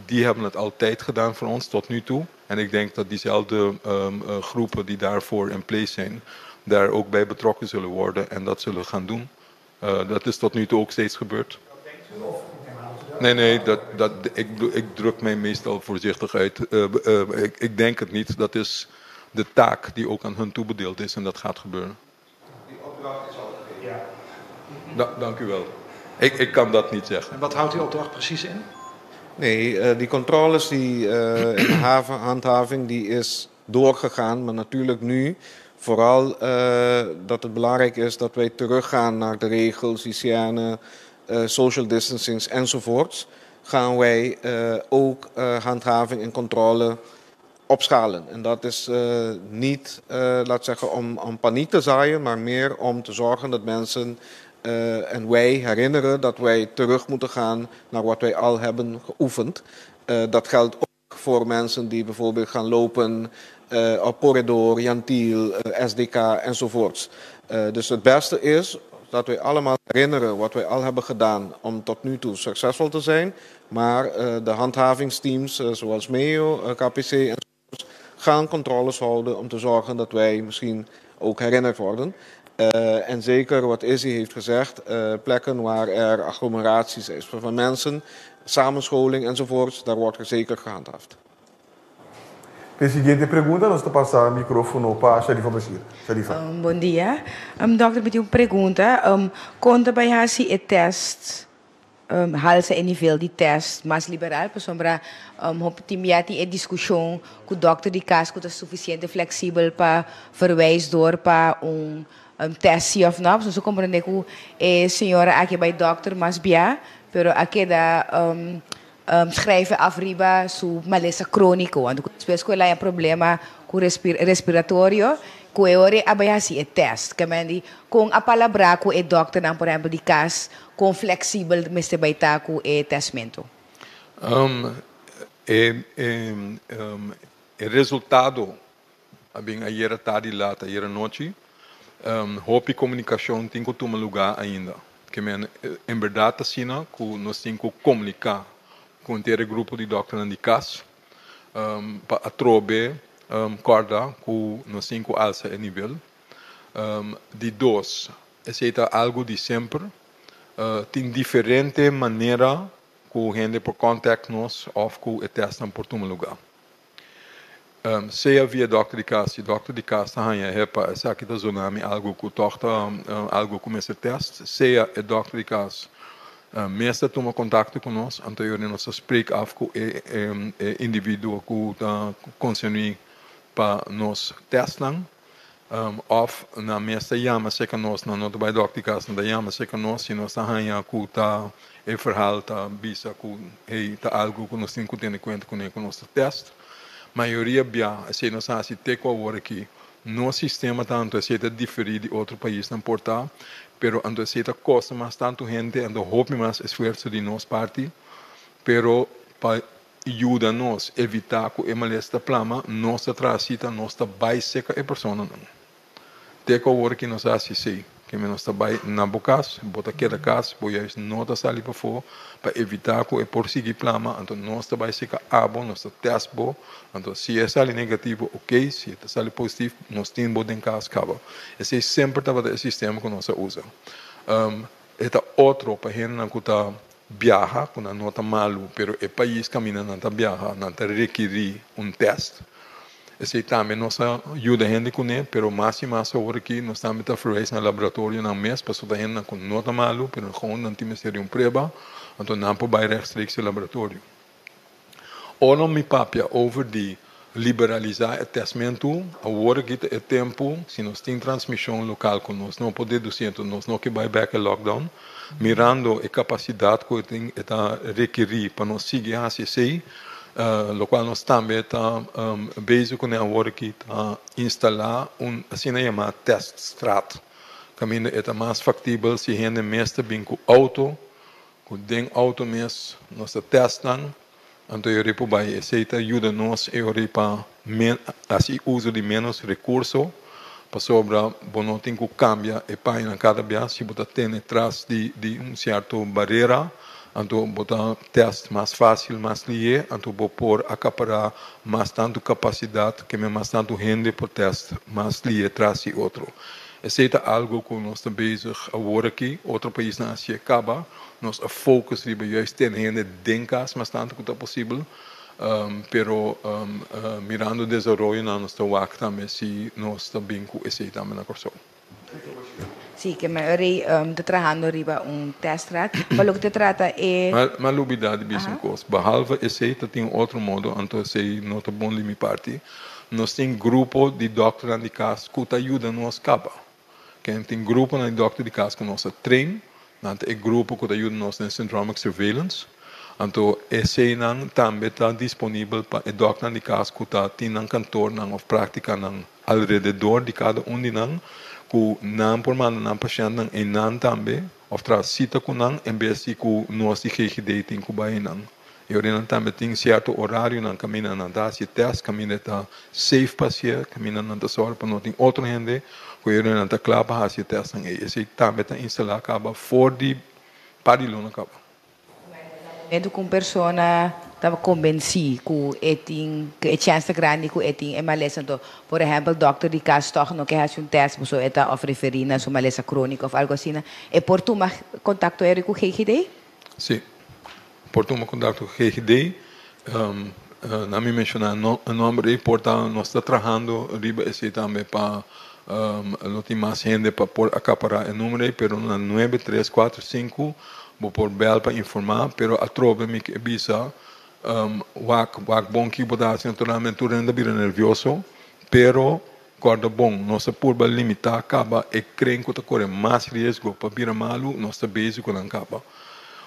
Die hebben het altijd gedaan voor ons tot nu toe. En ik denk dat diezelfde groepen die daarvoor in place zijn, daar ook bij betrokken zullen worden en dat zullen gaan doen. Dat is tot nu toe ook steeds gebeurd. Nee, ik druk mij meestal voorzichtig uit. Ik denk het niet. Dat is de taak die ook aan hun toebedeeld is en dat gaat gebeuren. Die opdracht is al gegeven. Ja. Dank u wel. Ik kan dat niet zeggen. En wat houdt die opdracht precies in? Nee, die controles die in de havenhandhaving die is doorgegaan. Maar natuurlijk nu vooral dat het belangrijk is dat wij teruggaan naar de regels, hygiëne, social distancing enzovoorts, gaan wij ook handhaving en controle opschalen. En dat is niet, laat zeggen, om paniek te zaaien, maar meer om te zorgen dat mensen en wij herinneren dat wij terug moeten gaan naar wat wij al hebben geoefend. Dat geldt ook voor mensen die bijvoorbeeld gaan lopen op corridor, Jan Thiel, SDK enzovoorts. Dus het beste is dat wij allemaal herinneren wat wij al hebben gedaan om tot nu toe succesvol te zijn. Maar de handhavingsteams zoals MEO, KPC enzovoorts gaan controles houden om te zorgen dat wij misschien ook herinnerd worden. En zeker wat Izzy heeft gezegd, plekken waar er agglomeraties is van mensen, samenscholing enzovoorts, daar wordt er zeker gehandhaafd. De siguiente pregunta, nos ta pasa microfoon pa Sharifa Bashir. Sharifa. Bon dia. Dokter, mi tin un pregunta. Kon ta bai hasi e test, halsa e nivel di test mas liberal, pasobra hopi tin bia tin e discusion cu dokter di cas cu ta suficiente flexibel pa verwijs door pa un test si of no. Pasobra comprende cu e señora aki bai dokter mas bia, pero a keda schrijven af riba su malesa crónico. Want despues cu el haya problema cu respiratorio, Ku e ora a bai hasi e test. Ke men di kon a palabrá ku e dòkternan por ehèmpel di kas kon fleksibel mester bai ta ku e tèstmentu? E e resultado a bin ayera tardi lat ayera nochi. Hopi komunikashon tin ku tuma lugá ainda. Ke men en bèrdat ta asina ku nos tin ku komuniká ku henter e grupo di dòkternan di kas pa atrobe kòrda ku nos tin ku alsa e nivel. Di dos, esei ta algu di semper. Tin diferente manera ku hende por kòntèkt nos òf ku e tèstnan por tuma lugá. Sea via dòkter di kas, si dòkter di kas ta haña hepa esaki ta zona mi algu ku tòg ta algu ku mester tèst, sea e dòkter di kas mes ta tuma kontakto ku nos, anto yori nos ta spreek af ku e individuo ku ta konserní pa nos tèstnan. Òf nan mes ta yama serka nos, nan no ta bai dòkter di kas, nan ta yama serka nos si nos ta haña ku ta e verhaal ta bisa ku hey ta algu ku nos tin ku tene kuenta kuné ku nos ta tèst. Mayoria bia esei nos a hasi te ku awor aki. Nos sistema ta anto esei ta diferí di otro paisnan por ta, pero anto esei ta kosta mas tantu hende, anto hopi mas esfuerso di nos parti, pero pa Yuda nos evitá ku e malesa ta plama, nos ta traha sita, nos ta bai seka e personanan. Te ku awor ki nos a hasi esei, keme nos ta bai na bo kas, bo ta keda kas, bo juist no ta sali pafó pa evitá ku e por sigui plama, anto nos ta bai seka abo, nos ta tèst bo, anto si e sali negativo oke, si e ta sali positif nos tin bo den kas kaba. Esei semper tabata e sistema ku nos a usa. E ta otro pa hendenan ku ta biaha ku nan no ta malu pero e pais kaminda nan ta biaha nan ta rekirí un tèst. Esei tambe nos a yuda hende kuné pero mas i mas awor aki nos tambe ta verwijs na laboratorionan mes pasobra ta hendenan ku no ta malu pero gewoon nan tin mester di un prueba anto nan por bai rechtstreeks e laboratorio. Ora mi papia over di liberalisá e tèstmentu, awor aki ta e tempu, si nos tin transmishon lokal ku nos no por dedusí enton nos no ke bai bèk e lockdown, mirando e kapasidat ku e tin e ta rekerí pa nos sigui hasi esei, lokual nos tambe ta bezig kuné awor aki ta instalá un asina yamá tèststraat, kaminda e ta mas faktibel si hende mes ta bin ku outo Ku den auto mes nos ta test nan, anto e ora por bai. Esei ta yuda nos e ora pa hasi uso di menos rekurso, pasobra bo no tin ku kambia e pañanan kada bias. Si bo ta tene tras di di un sierto barera, anto bo ta test mas fásil, mas lihé, anto bo por akapará mas tantu kapasidat, keme mas tantu hende por test mas lihé tras di otro. Esei ta algo ku nos ta bezig awor aki, otro paisnan a hasié kaba. Nos a focus riba juist tene hende den kas mas tantu ku ta posibel, pero mirando desaroyonan nos ta wak tambe si nos ta bin ku esei tambe na Kòrsou. Sí, ke mayoria ta trahando riba un teststraat. Pa loke ta trata e. Mi a lubida di bisa un kos. Behalve esei ta tin otro modo, anto esei no ta bon di mi parti. Nos tin grupo di dòkternan di kas ku ta yuda nos kaba. Ken tin gruponan di dòkter di kas ku nos a train, nan ta e grupo ku ta yuda nos den syndromic surveillance. Anto eseinan tambe ta disponibel pa e dòkternan di kas ku ta tin nan kantornan òf práktikanan alrededor di kada un di nan, ku nan por manda nan pashèntnan einan tambe òf traha sita ku nan en bes di ku nos di GGD tin ku bai einan. E ora nan tambe tin sierto orarionan kaminda nan ta hasi tèst, kaminda ta safe pa hasié, kaminda nan ta sòru pa no tin otro hende ku e ora nan ta kla pa hasi e tèstnan ei. Esei tambe ta instalá kaba for di par di luna kaba. Momento ku un persona ta kombensí ku e tin, ku e chèns ta grandi ku e tin e malesa, anto por ehèmpel dòkter di kas tòg no ke hasi un tèst pasobra e ta òf referí na su malesa króniko òf algu asina, e por tuma kontakto eri ku GGD? Sí. Por tuma kontakto ku GGD. Na mi menshoná e nòmber ei por ta nos ta trahando riba esei tambe pa lo tin mas hende pa por akapará e numero ei pero na nuebe tres kuater sinku bo por bèl pa informá pero atrobe mi ke bisa wak wak bon kiko bo ta hasi naturalmente tur hende ta bira nervioso pero kòrda bon nos ta purba limitá kaba e kren ku ta kore mas riesgo pa bira malu nos ta bezig ku nan kaba.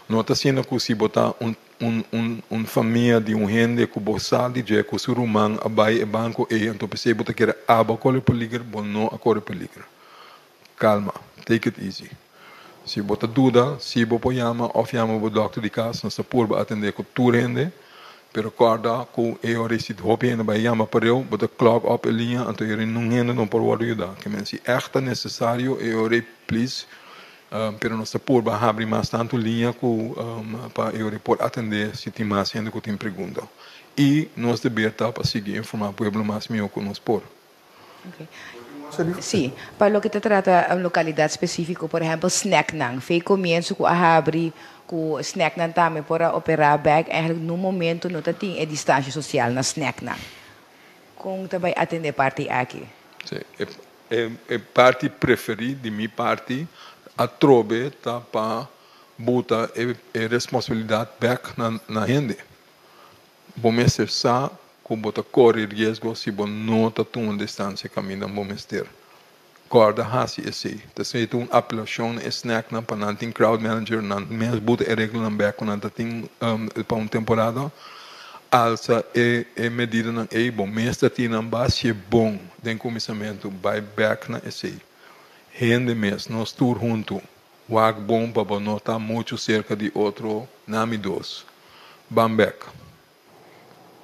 No ta asina ku si bo ta un un un un famia di un hende ku bo sa di dje ku su ruman a bai e banko ei anto p'esei bo ta kere abo a kore peliger, bo no a kore peliger. Kalma, take it easy. Si bo ta duda si bo por yama òf yama bo dòkter di kas, nos ta purba atendé ku tur hende, pero kòrda ku e ora ei si hopi hende bai yama pareu, bo ta clog op e liña, anto e ora ei nun hende no por wòrdu yudá. Ke men si ègt ta nesesario e ora ei please, pero nos ta purba habri mas tantu liña ku pa e ora ei por atendé si tin mas hende ku tin pregunta. I nos deber ta pa sigui informá pueblo mas mihó ku nos por. Sí, pa loke ta trata un lokalidat spesífiko, por ehèmpel snèknan. Fe komienso ku a habri ku snèknan tambe por a operá bèk, eigenlijk nun momento no ta tin e distansha sosial na snèknan. Kon ta bai atendé parti aki? Sí, e parti preferí di mi parti atrobe ta pa buta e responsabilidat bèk na hende. Bo mester sa ku bo ta kore riesgo si bo no ta tuma distansia kaminda bo mester. Kòrda hasi esei. Ta esei ta un apelashon na e snèknan pa nan tin crowd manager, nan mes buta e reglanan bèk ku nan ta tin pa un temporada. Alsa e e medidanan ei, bo mes ta tin nan basie bon den kuminsamentu, bai bèk na esei. Hende mes, nos tur huntu, Wak bon pa bo no ta muchu serka di otro nami dos. Ban bek.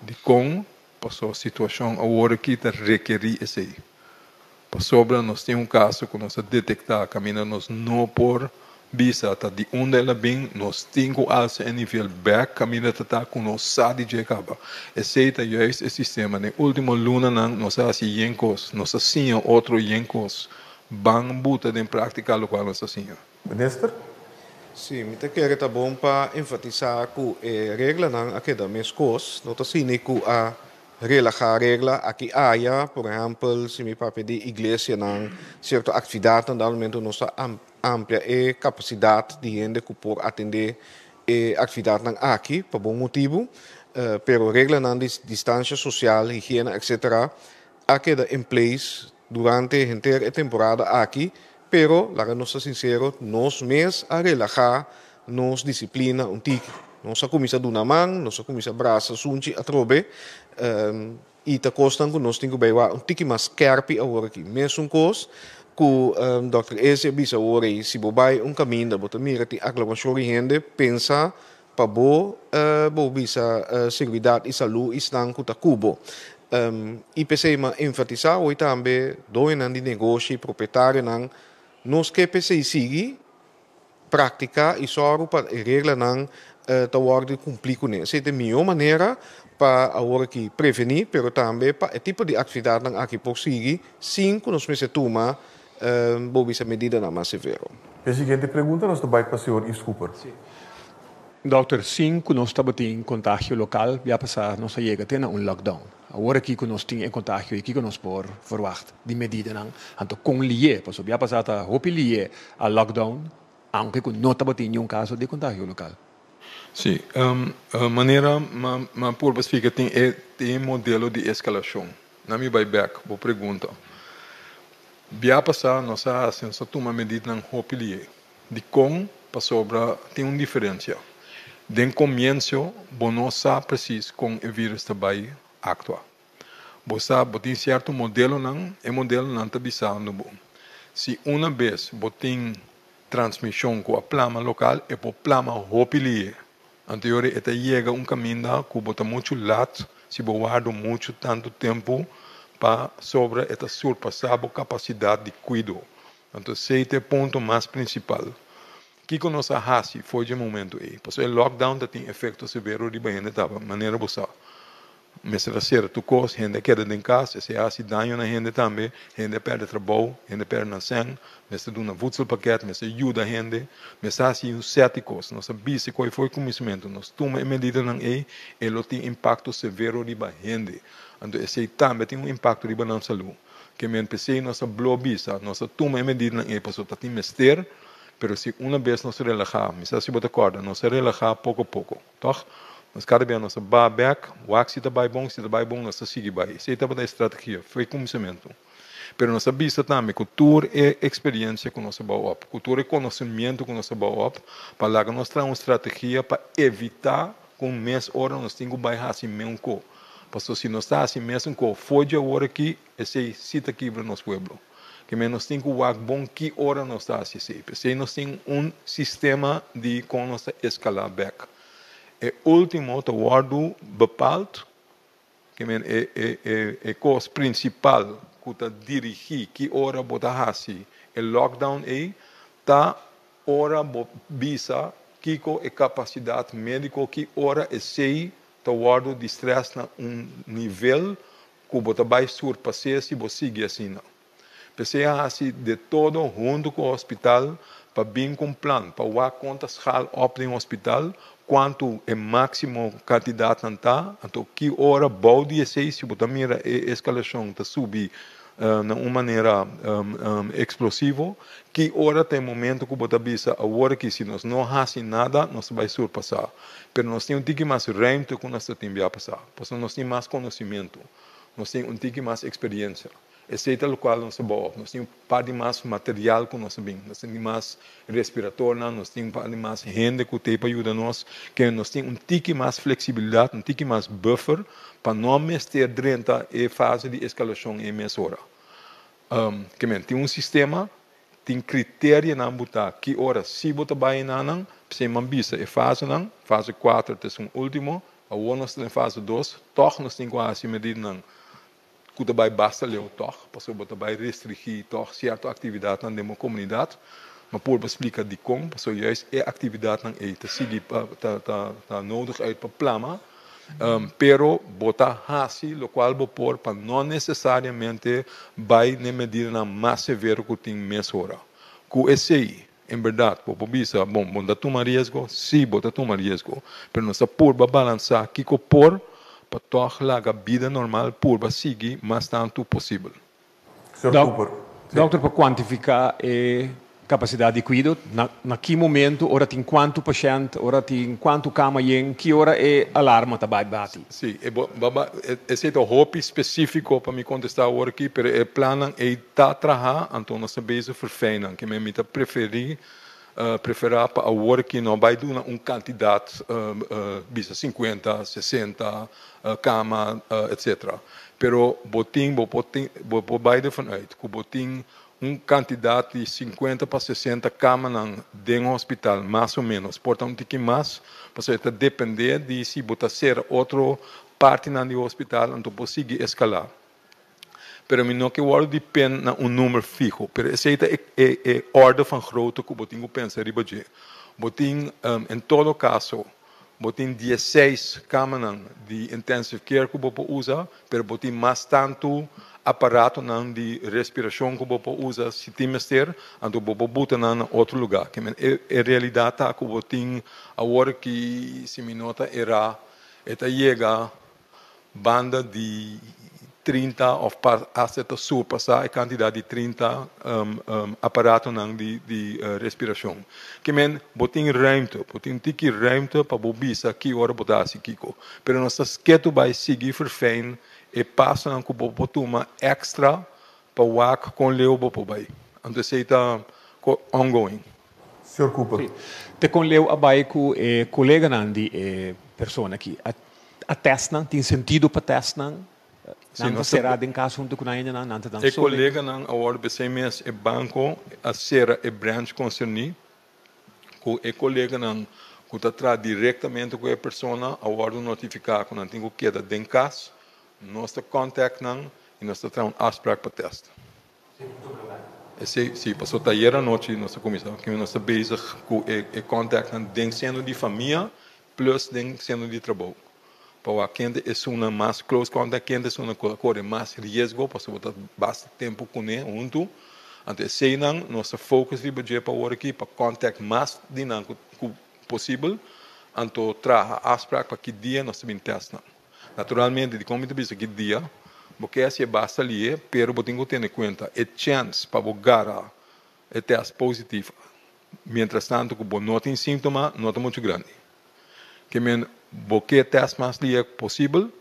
Dikon? Paso situashon awor aki ta rekerí esei. Pasobra nos tin un kaso ku nos a detektá kaminda nos no por bisa ta di unda el a bin, nos tin ku alsa e nivel bek kaminda ta ta ku nos sa di dje kaba. Esei ta juist e sistema. Den último lunanan nos a hasi yen kos, nos a siña otro yen kos. Ban buta den práktika lokual nos ta siña. Minister? Sí, mi ta kere ta bon pa enfatisá ku e reglanan a keda meskos. No ta asina ku a relahá regla aki aya. Por ehèmpel, si mi papia di iglesianan, sierto aktividatnan, dado momento nos ta amplia e kapasidat di hende ku por atendé e aktividatnan aki pa bon motibu. Pero reglanan di distansha sosial, higiena, etcetera, a keda in place Durante henter e temporada aki, pero laga nos ta sincero, nos mes a relaha nos disciplina un tiki. Nos a cuminsa duna man, nos a cuminsa brasa sunchi atrobe, y ta cosnan cu nos tin cu bay wak un tiki mas skerpi awor aki. Mesun cos cu Dòkter Eze a bisa awor ey, si bo bay un caminda, bo ta mira tin aclamacion di hende, pensa Pa bo, bo bisa seguridad y salud esnan cu ta cu bo. Y p'esey m'a enfatisa hoy tambe doñonan di negoshi, propietarionan, nos ke p'esey sigui practica y sòru pa e reglanan ta wordo cumpli cune. Esey ta e miho manera pa awor aki preveni, pero tambe pa e tipo di actividadnan aki por sigui sin cu nos mester tuma bo bisa medidanan mas severo. E siguiente pregunta nos ta bai pa señor Yves Cooper. Dòkter, sin ku nos tabatin kontagio lokal bia pasá nos a yega te na un lockdown. Awor aki ku nos tin e kontagio ei kiko nos por verwagt di medidanan? Anto kon lié? Pasobra bia pasá ta hopi lié a lockdown aunke ku no tabatin niun kaso di kontagio lokal. Sí, manera m'a purba splika tin e modelo di eskalashon. Na mi bai bek bo pregunta. Bia pasá nos a hasi, nos a tuma medidanan hopi lié. Dikon? Pasobra tin un diferensia. Den komiensio bo no sa presis kon e vírus ta bai aktua. Bo sa bo tin sierto modelonan, e modelonan ta bisando bo si una bes bo tin transmishon ku a plama lokal e por plama hopi lié. Anto e ta yega un kaminda ku bo ta muchu lat si bo warda muchu tantu tempu pa sobra e ta surpasá bo kapasidat di kuido. Anto esei ta e punto mas prinsipal. Kiko nos a hasi for dje momentu ei? Pasobra e lockdown ta tin efekto severo riba hende taba, manera bo sa. Mester a sera tur kos, hende a keda den kas, esei a hasi daño na hende tambe, hende a pèrdè trabou, hende a pèrdè nan sèn, mester duna voedselpakket, mester yuda hende, mester hasi un sèt di kos. Nos a bisa ku for kuminsamentu nos tuma e medidanan ei, e lo tin impakto severo riba hende. Anto esei tambe tin un impakto riba nan salú. Ke men p'esei nos a blo bisa, nos a tuma e medidanan ei pasobra ta tin mester, pero si una bes nos relahá, mi sa si bo ta kòrda, nos a relahá poko poko. Tòg, nos kada bia nos ta ba bèk, wak si ta bai bon, si ta bai bon nos ta sigui bai. Esei tabata e strategia, foi kuminsamentu. Pero nos a bisa tambe ku tur e eksperensia ku nos a bou op, ku tur e konosementu ku nos a bou op, pa laga nos traha un strategia pa evitá ku un mes ora nos tin ku bai hasi meun ko. Pasobra si nos ta hasi mesun ko for dje awor aki, esei si ta kibra nos pueblo. Ke men nos tin ku wak bon ki ora nos ta hasi esei. P'esei nos tin un sistema di kon nos ta eskalá bèk. E último ta wòrdu bepaald, ke men e e e e kos prinsipal ku ta dirigí ki ora bo ta hasi e lockdown ei ta ora bo bisa kiko e kapasidat médiko ki ora esei ta wòrdu di strès na un nivel ku bo ta bai surpas'é si bo sigui asina. P'esei a hasi de todo huntu ku hospital pa bin ku un plan pa wak kon ta schaal op den hospital, kuantu e máksimo kantidatnan ta, anto ki ora bou di esei si bo ta mira e eskalashon ta subi na un manera eksplosivo, ki ora ta e momento ku bo ta bisa awor aki si nos no hasi nada nos ta bai surpasá. Pero nos tin un tiki mas ruimte ku nos ta tin bia pasá, pasobra nos tin mas konosimentu, nos tin un tiki mas eksperensia. Esei ta lokual nos ta bou op. Nos tin un par di mas material ku nos ta bin. Nos tin mas respiratornan, nos tin un par di mas hende ku t'ei pa yuda nos. Ke nos tin un tiki mas fleksibilidat, un tiki mas buffer pa no mester drenta e fase di eskalashon ei mesora. Ke men, tin un sistema, tin kriterianan bo ta ki ora si bo ta bai enanan, p'esei mi a bisa e fasenan, fase kuater ta esun ultimo, awor nos ta den fase dos, tòg nos tin ku hasi medidanan ku ta bai basta leu tòg, pasobra bo ta bai restringí tòg sierto aktividatnan den bo komunidat. Mi a purba splika dikon, pasobra juist e aktividatnan ei ta sigui pa ta ta ta nodig uit pa plama, pero bo ta hasi lokual bo por pa no nesesariamente bai n'e medidanan mas severo ku tin mesora. Ku esei, en bèrdat bo por bisa, bon, bo no ta tuma riesgo? Sí, bo ta tuma riesgo, pero nos ta purba balansá kiko por pa tòg laga bida normal purba sigui mas tantu posibel. Señor Cooper. Sí. Dòkter, pa kuantifiká e kapasidat di kuido, na na ki momentu, ora tin kuantu pashènt, ora tin kuantu kama yen, ki ora e alarma ta bai bati? Sí, e bo ba esei ta hopi spesífiko pa mi kontestá awor aki, pero e plannan ei ta traha, anto nos ta bezig ferfijnan. Ke men mi ta preferí, preferá pa awor aki no bai duna un kantidat, bisa sinkuenta, sesenta kama, etcetera. Pero bo tin, bo por tin, bo por bai dervan uit ku bo tin un kantidat di sinkuenta pa sesenta kamanan den hospital, mas o menos. Por ta un tiki mas, pasobra e ta dependé di si bo ta sera otro partinan di hospital, anto por sigui eskalá. Pero mi no ke wòrdu di pen na un number fiho, pero esei ta e e e orde van grootte ku bo tin ku pensa riba dje. Bo tin, en todo kaso, bo tin diesseis kamanan di intensive care ku bo por usa, pero bo tin mas tantu aparatonan di respirashon ku bo por usa si tin mester, anto bo por buta nan na otro lugá. Ke men e e realidat ta ku bo tin awor ki, si mi no ta erá, e ta yega Banda di 30 of hasta ta surpasá e kantidat di 30 aparatonan di respirashon. Ke men bo tin ruimte, bo tin tiki ruimte pa bo bisa ki ora bo ta hasi kiko. Pero nos ta sketu bai sigui ferfijn e pasonan ku bo por tuma èkstra pa wak kon leu bo por bai. Anto esei ta ongoing. Señor Cooper. Te kon leu a bai ku e koleganan di e persona aki? A test nan? Tin sentido pa test nan? Nan ta sera den kas huntu ku nan hendenan? Nan ta dan E solo? koleganan a wòrdu p'esei mes e banko a sera e branch konserní ku e koleganan ku ta traha direktamente ku e persona a wòrdu notifiká ku nan tin ku keda den kas. Nos ta kòntèkt nan i nos ta traha un afsprak pa test. Esei si, pasobra ta ayer anochi nos a kuminsá, nos ta bezig ku e kòntèktnan den seno di famia plus den seno di trabou pa wak kende esunnan mas close contact, kende esunnan ku a kore mas riesgo pasobra bo ta basta tempu kuné huntu. Anto eseinan nos ta focus riba dje pa awor aki pa contact mas di nan ku posibel anto traha afspraak pa ki dia nos ta bin test nan. Naturalmente dikon mi ta bisa ki dia bo ke hasi e basta lié pero bo tin ku tene kuenta e chèns pa bo gara e test positief Mientras tanto ku bo no tin síntoma no ta muchu grandi. Ke men bo ke tèst mas lihe posibel,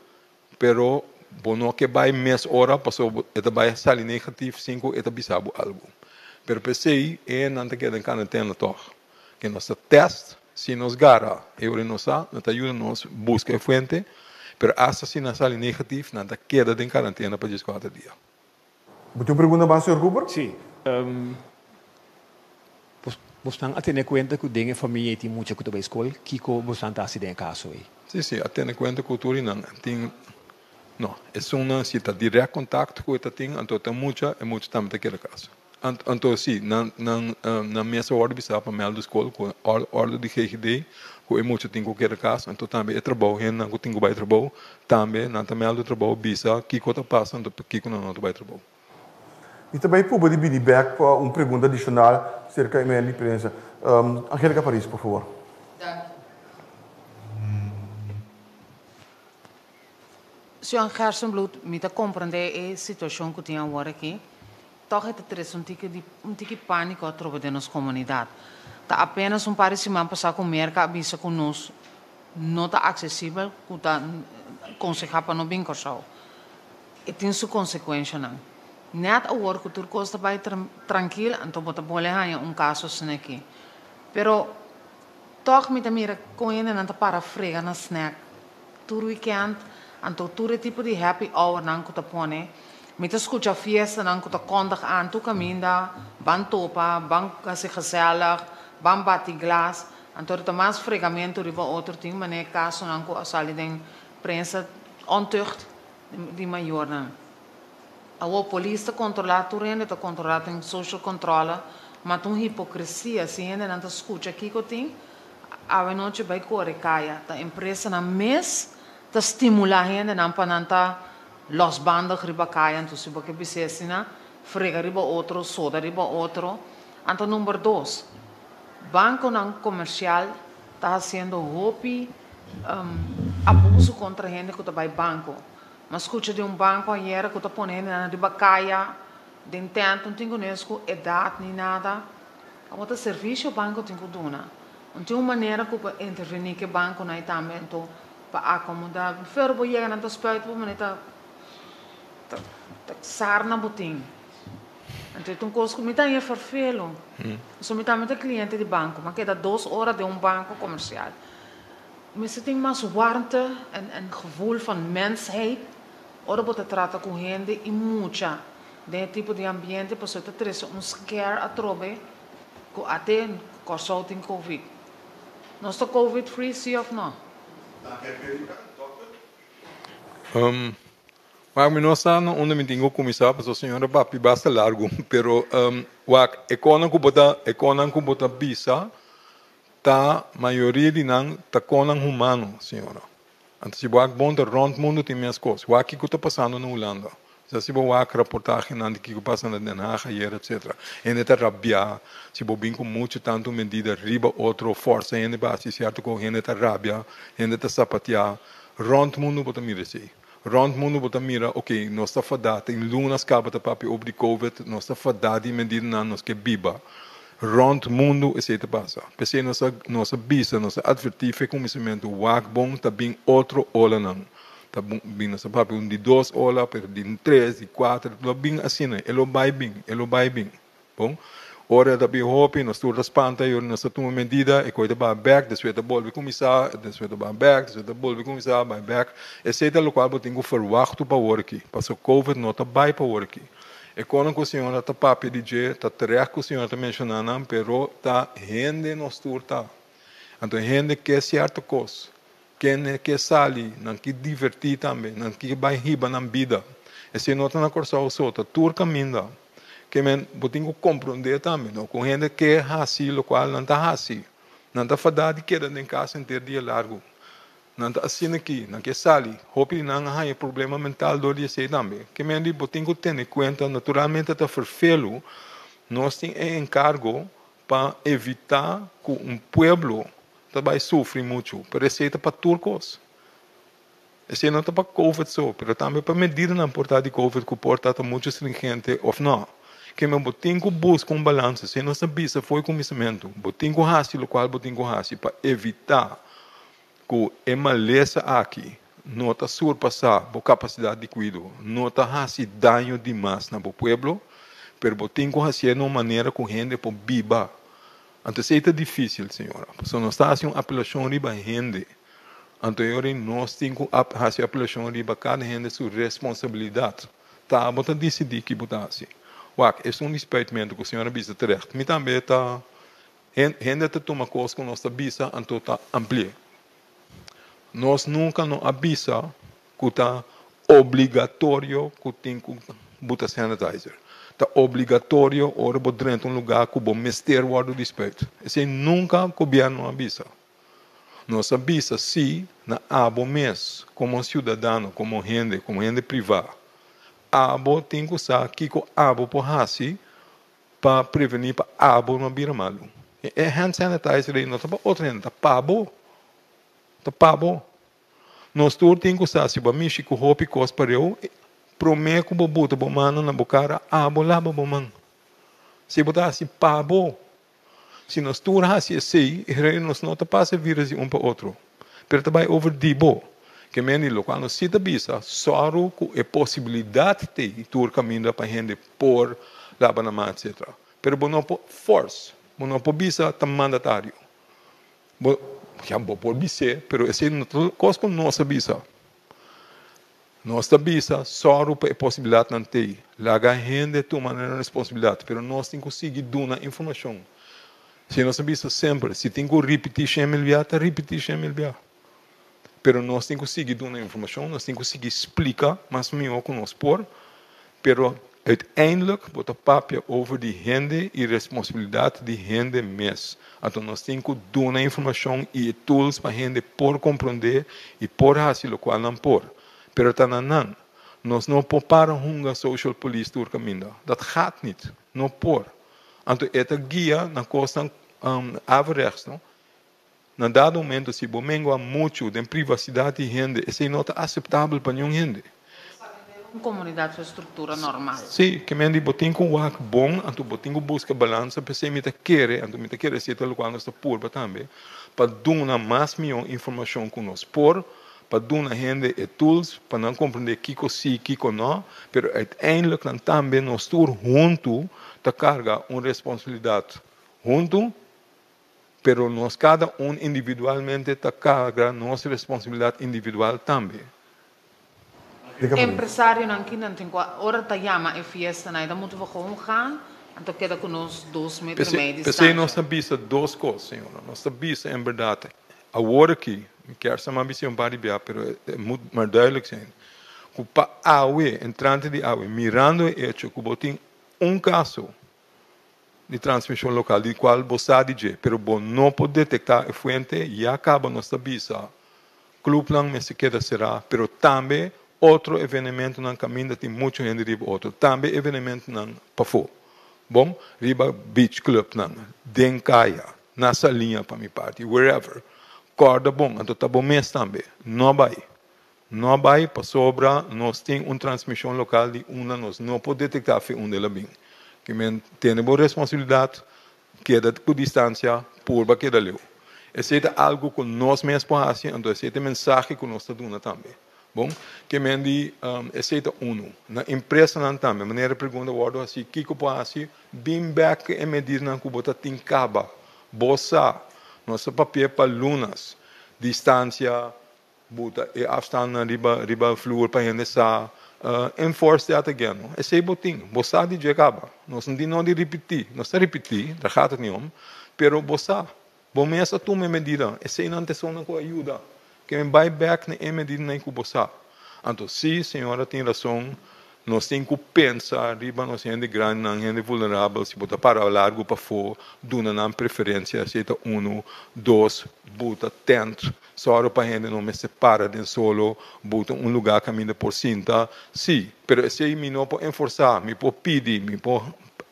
pero Bo no ke bai mes ora pasobra e ta bai sali negatief sin ku e ta bisa bo algu. Pero p'esei e nan ta keda den karantena tòg. Ke nos ta tèst, si nos gara e ora nos sa, nan ta yuda nos buska e fuente, pero asta si nan sali negatief nan ta keda den karantena pa dieskuater dia. Bo tin un pregunta mas, señor Cooper? Sí. Bosnan a tene kuenta ku den e famia ei tin mucha ku ta bai skol? Kiko bosnan ta hasi den e kaso ei? Sí, sí, a tene kuenta ku tur i nan tin, no, esunnan si ta dirèkt kontakto ku e ta tin, anto ta mucha, e mucha tambe ta keda kas. Anto sí, nan, nan, nan mes a wòrdu bisá pa mèldu skol ku òrdu di GGD ku e mucha tin ku keda kas, anto tambe e trabou, hendenan ku tin ku bai trabou, tambe nan ta mèldu trabou bisa kiko ta pasa anto pakiko nan no ta bai trabou. Mi ta bai puba di bini bek pa un pregunta adishonal serka e medio di prensa. Angelica Paris, por fabor. Danki. Señor Gerstenbluth, mi ta comprende e situacion cu tin awor aki. Toch e ta trece un tiki di un tiki panico atrobe den nos comunidad. Ta apenas un par di siman pasa cu Merca a bisa cu nos no ta accesibel, cu ta conseha pa no bin Corsou. E tin su konsekuenshanan. Nèt awor ku tur kos ta bai trankil, anto bo ta bole haña un kaso asina aki. Pero tòg mi ta mira kon hendenan ta para frega na snèk tur wikènt, anto tur e tipo di happy hournan ku ta pone. Mi ta skucha fiestanan ku ta kòndig aan tur kaminda, ban topa, ban hasi gezellig, ban bati glas. Anto ta mas fregamentu riba otro tin, manera e kasonan ku a sali den prensa, ontucht. Di mayornan. Awor polis ta kontrolá tur hende ta kontrolá tin social controle ma ta un hipocresia si hendenan ta skucha kiko tin awe nochi bai kore kaya ta empresanan mes ta stimulá hendenan pa nan ta losbandig riba kaya anto si bo ke bis'é asina frega riba otro soda riba otro anto number dos bankonan komersial ta hasiendo hopi abuso kontra hende ku ta bai banko. Mi a skucha di un banko ayera ku ta pone hendenan riba kaya den tènt, no tin ku nes ku edat ni nada. Awor ta servisio banko tin ku duna. No tin un manera ku por intervení ku e bankonan ei tambe anto pa akomodá. Fero bo yega nan ta spuit bo manera ta ta sarna bo tin. Anto e ta un kos ku mi ta haña ferfelu. Pasobra mi tambe ta kliente di banko. Mi a keda dos ora den un banko komersial. Mester tin mas warmte en en gevoel van mensheid ora bo ta trata ku hende i mucha den e tipo di ambiente pasobra e ta trese un scare atrobe ku ate Kòrsou tin covid. Nos ta covid free si òf no? Wak, mi no sa na unda mi tin ku kuminsá pasobra señora papia basta largu, pero wak, e konan ku bo ta, e konan ku bo ta bisa ta mayoria di nan ta konan humano, señora. Anto si bo wak bon ta rònt mundu tin mes kos. Wak kiko ta pasando na Hulanda. Sa si bo wak raportahenan di kiko pasa na Den Haag ayer etcetera. Hende ta rabiá si bo bin ku muchu tantu medida riba otro, fòrsa hende pa hasi sierto kos, hende ta rabia, hende ta sapatiá. Rònt mundu bo ta mira esei. Rònt mundu bo ta mira, ok, nos ta fadá, tin lunas kaba ta papia over di covid, nos ta fadá di medidanan, nos ke biba. Rònt mundu esei ta pasa. P'esei nos a nos a bisa, nos a atvertí fe kuminsamentu, wak bon ta bin otro olanan. Ta bin, nos a papia un di dos ola, pero di tres, di kuater, lo bin asina, e lo bai bin, e lo bai bin. Bon, ora ta bin hopi, nos tur ta spanta i ora nos ta tuma medida, e koi ta baha bek, despues ta bolbe kuminsá, despues ta baha bek, despues ta bolbe kuminsá, bai bek. Esei ta lokual bo tin ku ferwachtu pa awor aki, pasobra covid no ta bai pa awor aki. E konan ku señora ta papia di dje, ta terecht ku señora ta menshoná nan, pero ta hende nos tur ta. Anto hende ke sierto kos, kende ke sali, nan ke divertí tambe, nan ke bai hiba nan bida. Esei no ta na Kòrsou so, ta tur kaminda. Ke men, bo tin ku komprondé tambe, no? Ku hende ke hasi lokual nan ta hasi. Nan ta fadá di keda den kas henter dia largu. Nan ta asina aki, nan ke sali. Hopi di nan a haña problema mental dor di esei tambe. Ke men di bo tin ku tene kuenta, naturalmente ta ferfelu, nos tin e enkargo pa evitá ku un pueblo ta bai sufri muchu. Pero esei ta pa tur kos. Esei no ta pa covid so, pero tambe pa medidanan por ta di covid ku por ta ta muchu stringente òf nò. Ke men bo tin ku buska un balansa. Esei nos ta bisa for e kuminsamentu. Bo tin ku hasi lokual bo tin ku hasi pa evitá ku e malesa aki. no ta surpasá bo kapasidat di kuido, no ta hasi daño dimas na bo pueblo, pero bo tin ku hasié na un manera ku hende por biba. Anto esei ta difísil, señora, pasobra nos ta hasi un apelashon riba hende. Anto e ora ei nos tin ku hasi apelashon riba kada hende su responsabilidat. Ta bo ta disidí ki bo ta hasi. Wak, esun di spuitmentu ku señora bisa terecht. Mi tambe ta Hende ta tuma kos ku nos ta bisa anto ta ampli'é. Nos nunka no a bisa ku ta obligatorio ku tin ku buta sanitizer. Ta obligatorio ora bo drenta un lugá ku bo mester wòrdu di spuit. Esei nunka gobièrnu a bisa. Nos a bisa sí na abo mes komo siudadano, komo hende, komo hende privá. Abo tin ku sa kiko abo por hasi Pa prevení pa abo no bira malu. E hand sanitizer ei no ta pa otro hende, ta pa bo. Ta pa bo. Nos tur tin ku sa si bo a mishi ku hopi kos pareu, promé ku bo buta bo mannan na bo kara, abo laba bo man. Si bo ta hasi pa bo. Si nos tur hasi esei, e rei nos no ta pasa e virus di un pa otro, pero ta bai over di bo. Ke men di lokual nos si ta bisa, sòru ku e posibilidat t'ei tur kaminda pa hende por laba nan man etsetera. Pero bo no por fòrs, bo no por bisa ta mandatario. Bo, ya bo por bis'é, pero esei no ta kos ku nos a bisa. Nos ta bisa, sòru pa e posibilidatnan t'ei. Laga hende tuma nan responsabilidat, pero nos tin ku sigui duna informashon. Si nos a bisa semper, si tin ku ripití shen mil bia, ta ripití shen mil bia. Pero nos tin ku sigui duna informashon, nos tin ku sigui splika mas mihó ku nos por, pero uiteindelijk bo ta papia over di hende i responsabilidat di hende mes. Anto nos tin ku duna informashon i e tools pa hende por komprondé i por hasi lokual nan por. Pero ta na nan. Nos no por para hunga social police tur kaminda. Dat gaat niet. No por. Anto e ta guia na kosnan averechts, no? Na dado momento si bo mengua muchu den privasidat di hende, esei no ta aseptabel pa niun hende. Esaki den un komunidat su struktura normal. Sí, ke men di bo tin ku wak bon, anto bo tin ku buska balansa, p'esei mi ta kere, anto mi ta kere esei ta lokual nos ta purba tambe, pa duna mas mihó informashon ku nos por, pa duna hende e tools pa nan komprendé kiko sí, kiko no, pero uiteindelijk nan tambe nos tur huntu ta karga un responsabilidat huntu. Pero nos kada un individualmente ta karga nos responsabilidat individual tambe. Empresarionan kinan tin ku ora ta yama e fiestanan e ta mutu gewoon gaan, anto keda ku nos dos meter i mei P'esei distansha. nos ta bisa dos kos, señora. Nos ta bisa en bèrdat awor aki, mi kier sa mas bisa un par di bia, pero e moet maar duidelijk zijn, ku pa awe, entrante di awe, mirando e echo ku bo tin un kaso di transmishon lokal di kual bo sa di dje, pero bo no por detektá e fuente, ya kaba nos ta bisa klupnan mester keda será, pero tambe otro evenementonan kaminda tin muchu hende riba otro, tambe evenementonan pafó, bon, riba beach clubnan, den kaya, na Saliña pa mi parti, wherever. Kòrda bon, anto ta bo mes tambe, no bai. No a bai pasobra nos tin un transmishon lokal di unda nos no por detektá fi unda el a bin. Ki men tene bo responsabilidat, keda ku distansia, purba keda leu. Esei ta algu ku nos mes por hasi, anto esei ta e mensahe ku nos ta duna tambe. Bon, ke men di esei ta unu. Na empresanan tambe, manera e pregunta wòrdu hasi, kiko por hasi? Bin bèk ku e medidanan ku bo ta tin kaba. Bo sa, nos ta papia pa lunas, distansia, Buta e afstandnan riba riba vloer pa hende sa enforce that again no. Esey bo tin, bo sa di dje caba. Nos no tin no di ripiti, nos ta ripiti, daar gaat het niet om, pero bo sa, bo mes a tuma e medida, eseynan ta esonnan cu a yuda. Ke men bay bek na e medidanan cu bo sa. Anto si, señora tin rason, Nos tin ku pensa riba nos hende grandinan, hende vulnerabel, si bo ta para largu pafó, duna nan preferensia, esei ta unu. Dos, buta tent, sòru pa hende no mester para den solo, buta un lugá kaminda por sinta. Sí, pero esei mi no por enforsá, mi por pidi, mi por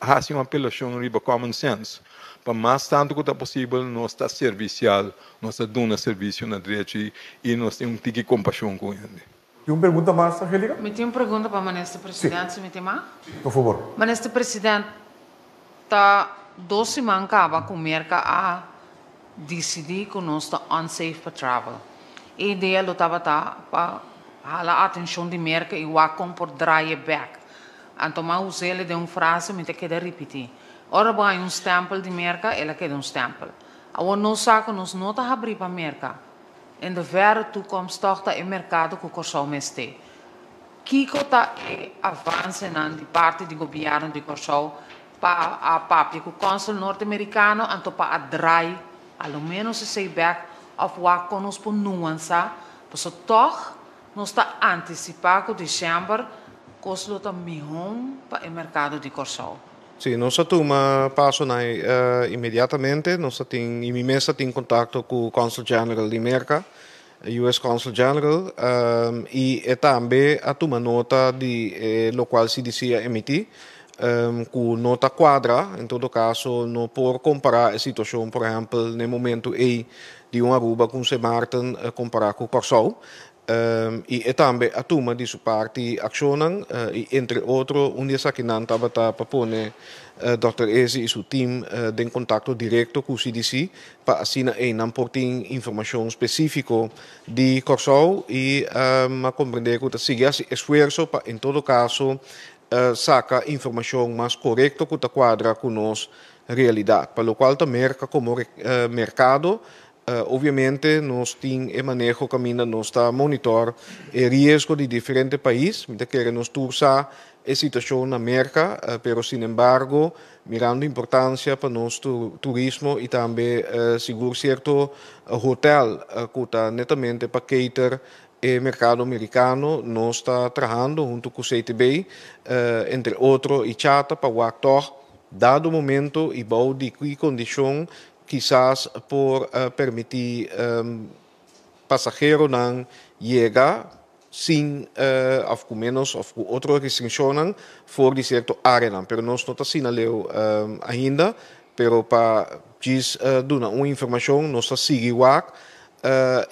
hasi un apelashon riba common sense, pa mas tantu ku ta posibel nos ta servisial, nos ta duna servisio na drechi i nos tin un tiki kompashon ku hende. Tin un pregunta mas, Angelica? Mi tin un pregunta pa Minister President, si mi tin mag? Si, por favor. Minister President, ta dos siman caba cu Merca a dicidi cu nos ta unsafe pa travel. E idea lo tabata pa hala atenshon di Merka i wak kon por draai e bèk. Anto m'a us'el den un frase mi ta keda ripití. Ora bo haña un stèmpel di Merka, el a keda un stèmpel. Awor nos sa ku nos no ta habrí pa Merka. In de verre toekomst tòg ta e merkado ku Kòrsou mester. Kiko ta e avansenan di parti di gobièrnu di Kòrsou pa a papia ku kònsel norteamerikano anto pa a draai a lo ménos esei bèk òf wak kon nos por nuansá pasobra tòg nos ta antisipá ku desèmber kos lo ta mihó pa e merkado di Kòrsou. Sí, nos a tuma pasonan inmediatamente. Nos a tin, i mi mes a tin kontakto ku Consul General di Merka, US Consul General, i e tambe a tuma nota di e lokual CDC a emití, ku no ta kuadra. En todo kaso, no por kompará e situashon, por ehèmpel, na e momentu ei di un Aruba ku un Sint Maarten kompará ku Kòrsou. I e tambe a tuma di su parti akshonnan i entre otro un di esakinan tabata pa pone Dòkter Ezi i su tim den kontakto direkto ku CDC pa asina einan por tin informashon spesífiko di Kòrsou i a komprendé ku ta sigui hasi esfuerso pa en todo kaso saka informashon mas korekto ku ta kuadra ku nos realidat. Pa lokual ta Merka komo merkado Obviamente nos tin e maneho kaminda nos ta monitor e riesgo di diferente pais. Mi ta kere nos tur sa e situashon na Merka, pero sinembargo mirando importansia pa nos turismo i tambe sigur sierto hotel ku ta netamente pa cater e merkado merikano, nos ta trahando huntu ku CTB entre otro i Chata pa wak tòg dado momento i bou di ki kondishon Kisas por permití pasaheronan yega sin òf ku ménos òf ku otro restrikshonnan for di sierto áreanan. Pero nos no ta asina leu ainda. Pero pa djis duna un informashon nos ta sigui wak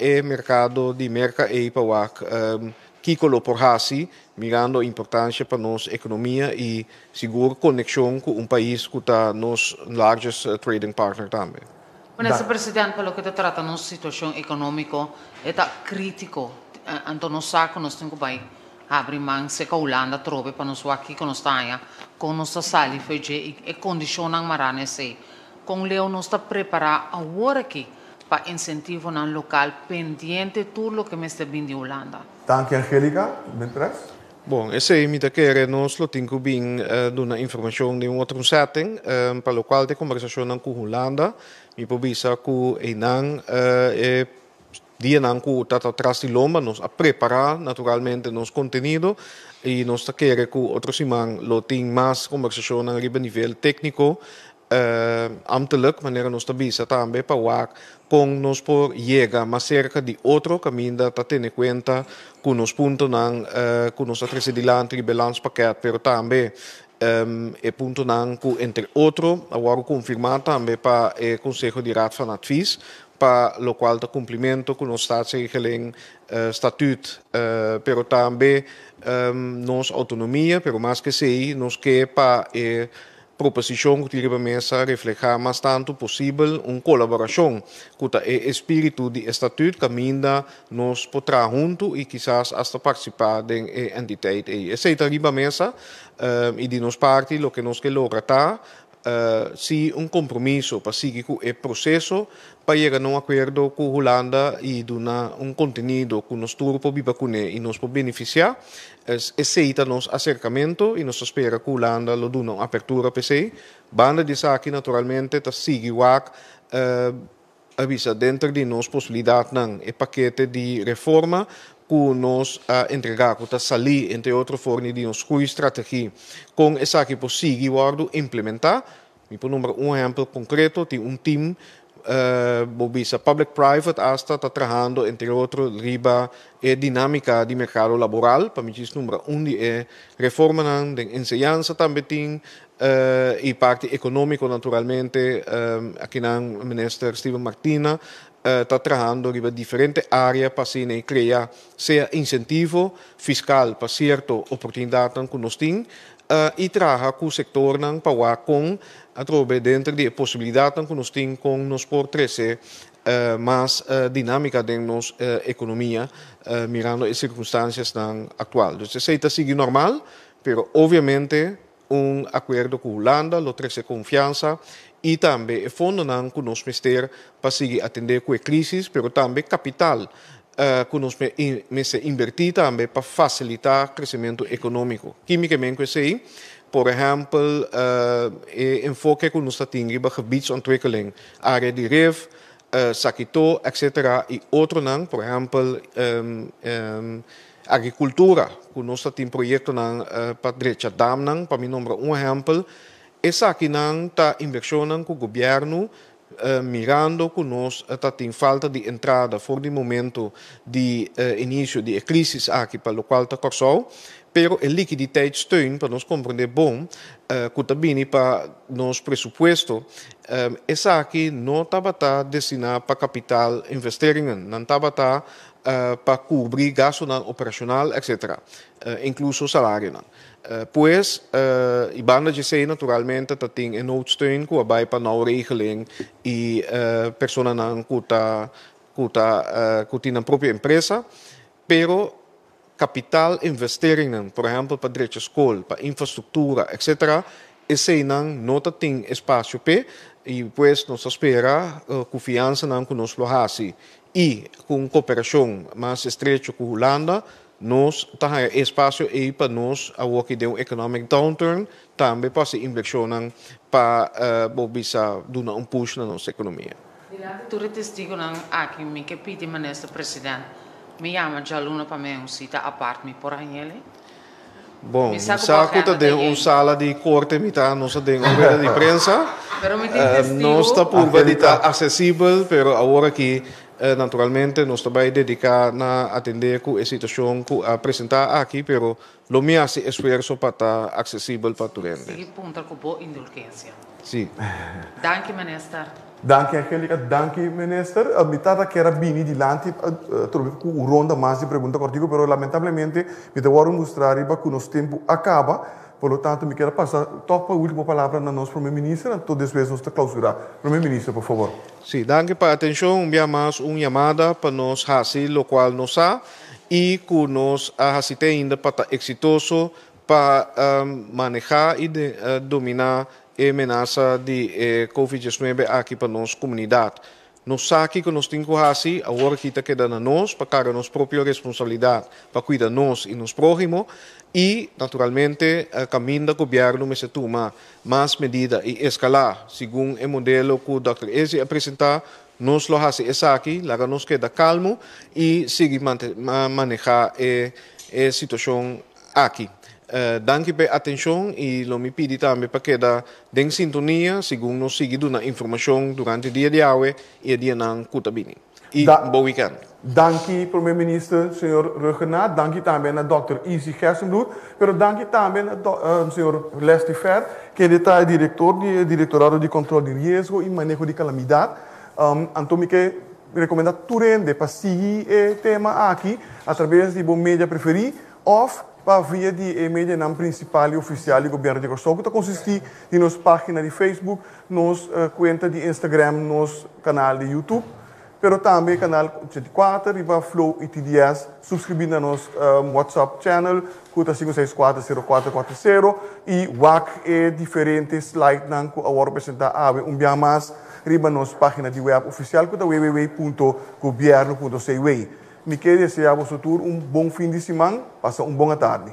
e merkado di Merka ei pa wak kiko lo por hasi mirando importansha pa nos ekonomia i Sigur konekshon ku un pais ku ta nos largest trading partner tambe. Minister President, pa loke ta trata nos situashon ekonómiko e ta krítiko, anto nos sa ku nos tin ku bai habri man seka Hulanda atrobe pa nos wak kiko nos ta haña, kon nos ta sali for dje i e kondishonnan mará na esei. Kon leu nos ta prepará awor aki pa insentivonan lokal pendiente tur loke mester bin di Hulanda? Danki Angelica, Mentres. Bon, esei mi ta kere nos lo tin ku bin duna informashon den un otro setting, pa lokual ta e kombersashonnan ku Hulanda. Mi por bisa ku einan e dianan ku ta ta tras di lomba nos a prepará naturalmente nos kontenido i nos ta kere ku otro siman lo tin mas kombersashonnan riba nivel tékniko Ambtelijk, manera nos ta bisa tambe, pa wak kon nos por yega mas serka di otro kaminda ta tene kuenta ku nos puntonan ku nos a trese dilanti riba e landspakket, pero tambe e puntonan ku entre otro a wòrdu konfirmá tambe pa e Konseho di Raad van Advies pa lokual ta kumplimentu ku nos Staatsregeling, Statuut, pero tambe nos outonomia, pero mas ke esei nos ke pa e Proposishon ku tin riba mesa reflehá mas tantu posibel un kolaborashon ku ta e espíritu di e statüt kaminda nos por traha huntu i kisas asta partisipá den e entiteit ei. Esei ta riba mesa i di nos parti loke nos ke logra ta si un kompromiso pa sigui ku e proseso pa yega na un akuerdo ku Hulanda i duna un kontenido ku nos tur por biba kuné i nos por benefisiá. Esei ta nos aserkamentu i nos ta spera ku Hulanda lo duna un apertura pa esei. Banda di esaki naturalmente ta sigui wak a bisa denter di nos posibilidatnan e pakete di reforma ku nos a entregá ku ta salí entre otro for di nos groeistrategie kon esaki por sigui wòrdu implementá. Mi por nombra un ehèmpel konkreto, tin un tim, bo bisa public private asta ta trahando entre otro riba e dinámika di merkado laboral, pa mi djis nombra un di e reformanan, den enseñansa tambe tin i parti ekonómiko naturalmente, akinan Minister Steven Martina ta trahando riba diferente área pa asina e krea sea insentivo fiskal pa sierto oportunidatnan ku nos tin, i traha ku sektornan pa wak kon atrobe denter di e posibilidatnan ku nos tin kon nos por trese Mas dinámika den nos ekonomia mirando e sirkunstansiasnan aktual. Dus esei ta sigui normal, pero obviamente un akuerdo ku Hulanda lo trese konfiansa i tambe e fondonan ku nos mester pa sigui atendé ku e krísis, pero tambe kapital ku nos mester inbertí tambe pa fasilitá kresementu ekonómiko. Kímikamente ku esei, por ehèmpel e enfoke ku nos ta tin riba gebiedsontwikkeling, área di Rif, Sakito, etcetera i otronan, por ehèmpel agrikultura ku nos ta tin proyektonan pa drecha damnan, pa mi nombra un ehèmpel. Esakinan ta invershonnan ku gobièrnu mirando ku nos ta tin falta di entrada for di momento di inisio di e krísis aki pa lokual ta Kòrsou, pero e likiditeitssteun pa nos komprendé bon ku ta bini pa nos presupuesto, esaki no tabata destiná pa kapital investeringen, nan tabata pa kubri gastunan operashonal etcetera, inkluso salarionan. Pues, i banda dje esei naturalmente ta tin e noodsteun ku a bai pa nou regeling i personanan ku ta ku ta ku tin nan propio empresa, pero kapital investeringnan, por ehèmpel pa drecha skol, pa infrastruktura, etcetera, eseinan no ta tin espasio p'e i pues nos ta spera ku fiansanan ku nos lo hasi i ku un koperashon mas estrecho ku Hulanda, Nos ta haña e espasio ei pa nos awoki den un economic downturn tambe pa hasi invershonnan pa bo bisa duna un push na nos ekonomia. Dilanti tur e testigonan aki mi ke pidi Minister President mi yama djaluna pa mi un sita apart mi por hañ'el? Bon, mi sa ku ta den un sala di korte mi ta, nos ta den un rueda di prensa. Pero mi tin testigo. Nos ta purba di ta asesibel pero awor aki Naturalmente nos ta bai dedica na atende cu e situacion cu a presenta aki, pero lo mi haci esfuerzo pa ta accesibel pa tur hende. Sigui puntra cu bo indulgencia. Si. Danki Minister. Danki Angelica, danki Minister. Mi tata kier a bini dilanti trobe cu un ronda mas di pregunta cortico, pero lamentablemente mi ta worde mustra riba cu nos tempo a caba. Por lo tanto mi kier a pasa tòg pa ultimo palabra na nos Prome Minister, anto despues nos ta clausura. Prome Minister, por favor. Sí, danki pa atencion. Un bia mas un yamada pa nos haci locual nos sa y cu nos a haci te ainda pa ta exitoso pa maneha y domina e menasa di e Covid 19 aki pa nos comunidad. Nos sa kiko nos tin ku hasi, awor aki ta keda na nos pa karga nos propio responsabilidat pa kuida nos i nos próhimo i, naturalmente, kaminda gobièrnu mester tuma mas medida i eskalá segun e modelo ku dòkter Ezi a presentá, nos lo hasi esaki, laga nos keda kalmu i sigui manehá e situashon aki. Danki pa e atencion y lo mi pidi tambe pa keda den sintonia segun nos sigui duna informacion durante dia di awe y e dianan cu ta bini. Y un bon weekend. Danki Prome Minister señor Rhuggenaath, danki tambe na Dòkter Izzy Gerstenbluth, pero danki tambe na señor Leslie Fer, kende ta e director di e Directorado di Control di Riesgo y Maneho di Calamidad. Anto mi ke recomenda tur hende pa sigui e tema aki a traves di bo media preferi Òf pa via di e medianan prinsipal i ofisial di Gobièrnu di Kòrsou ku ta konsistí di nos página di Facebook, nos kuenta di Instagram, nos kanal di YouTube, pero tambe kanal 84 riba Flow i TDS. Suskribí na nos WhatsApp channel ku ta 564 0440 i wak e diferente slidenan ku a wòrdu presentá awe un bia mas riba nos página di wèb ofisial ku ta www.gobièrnu.cw. Mi ke desea boso tur un bon fin di siman, pasa un bon atardi.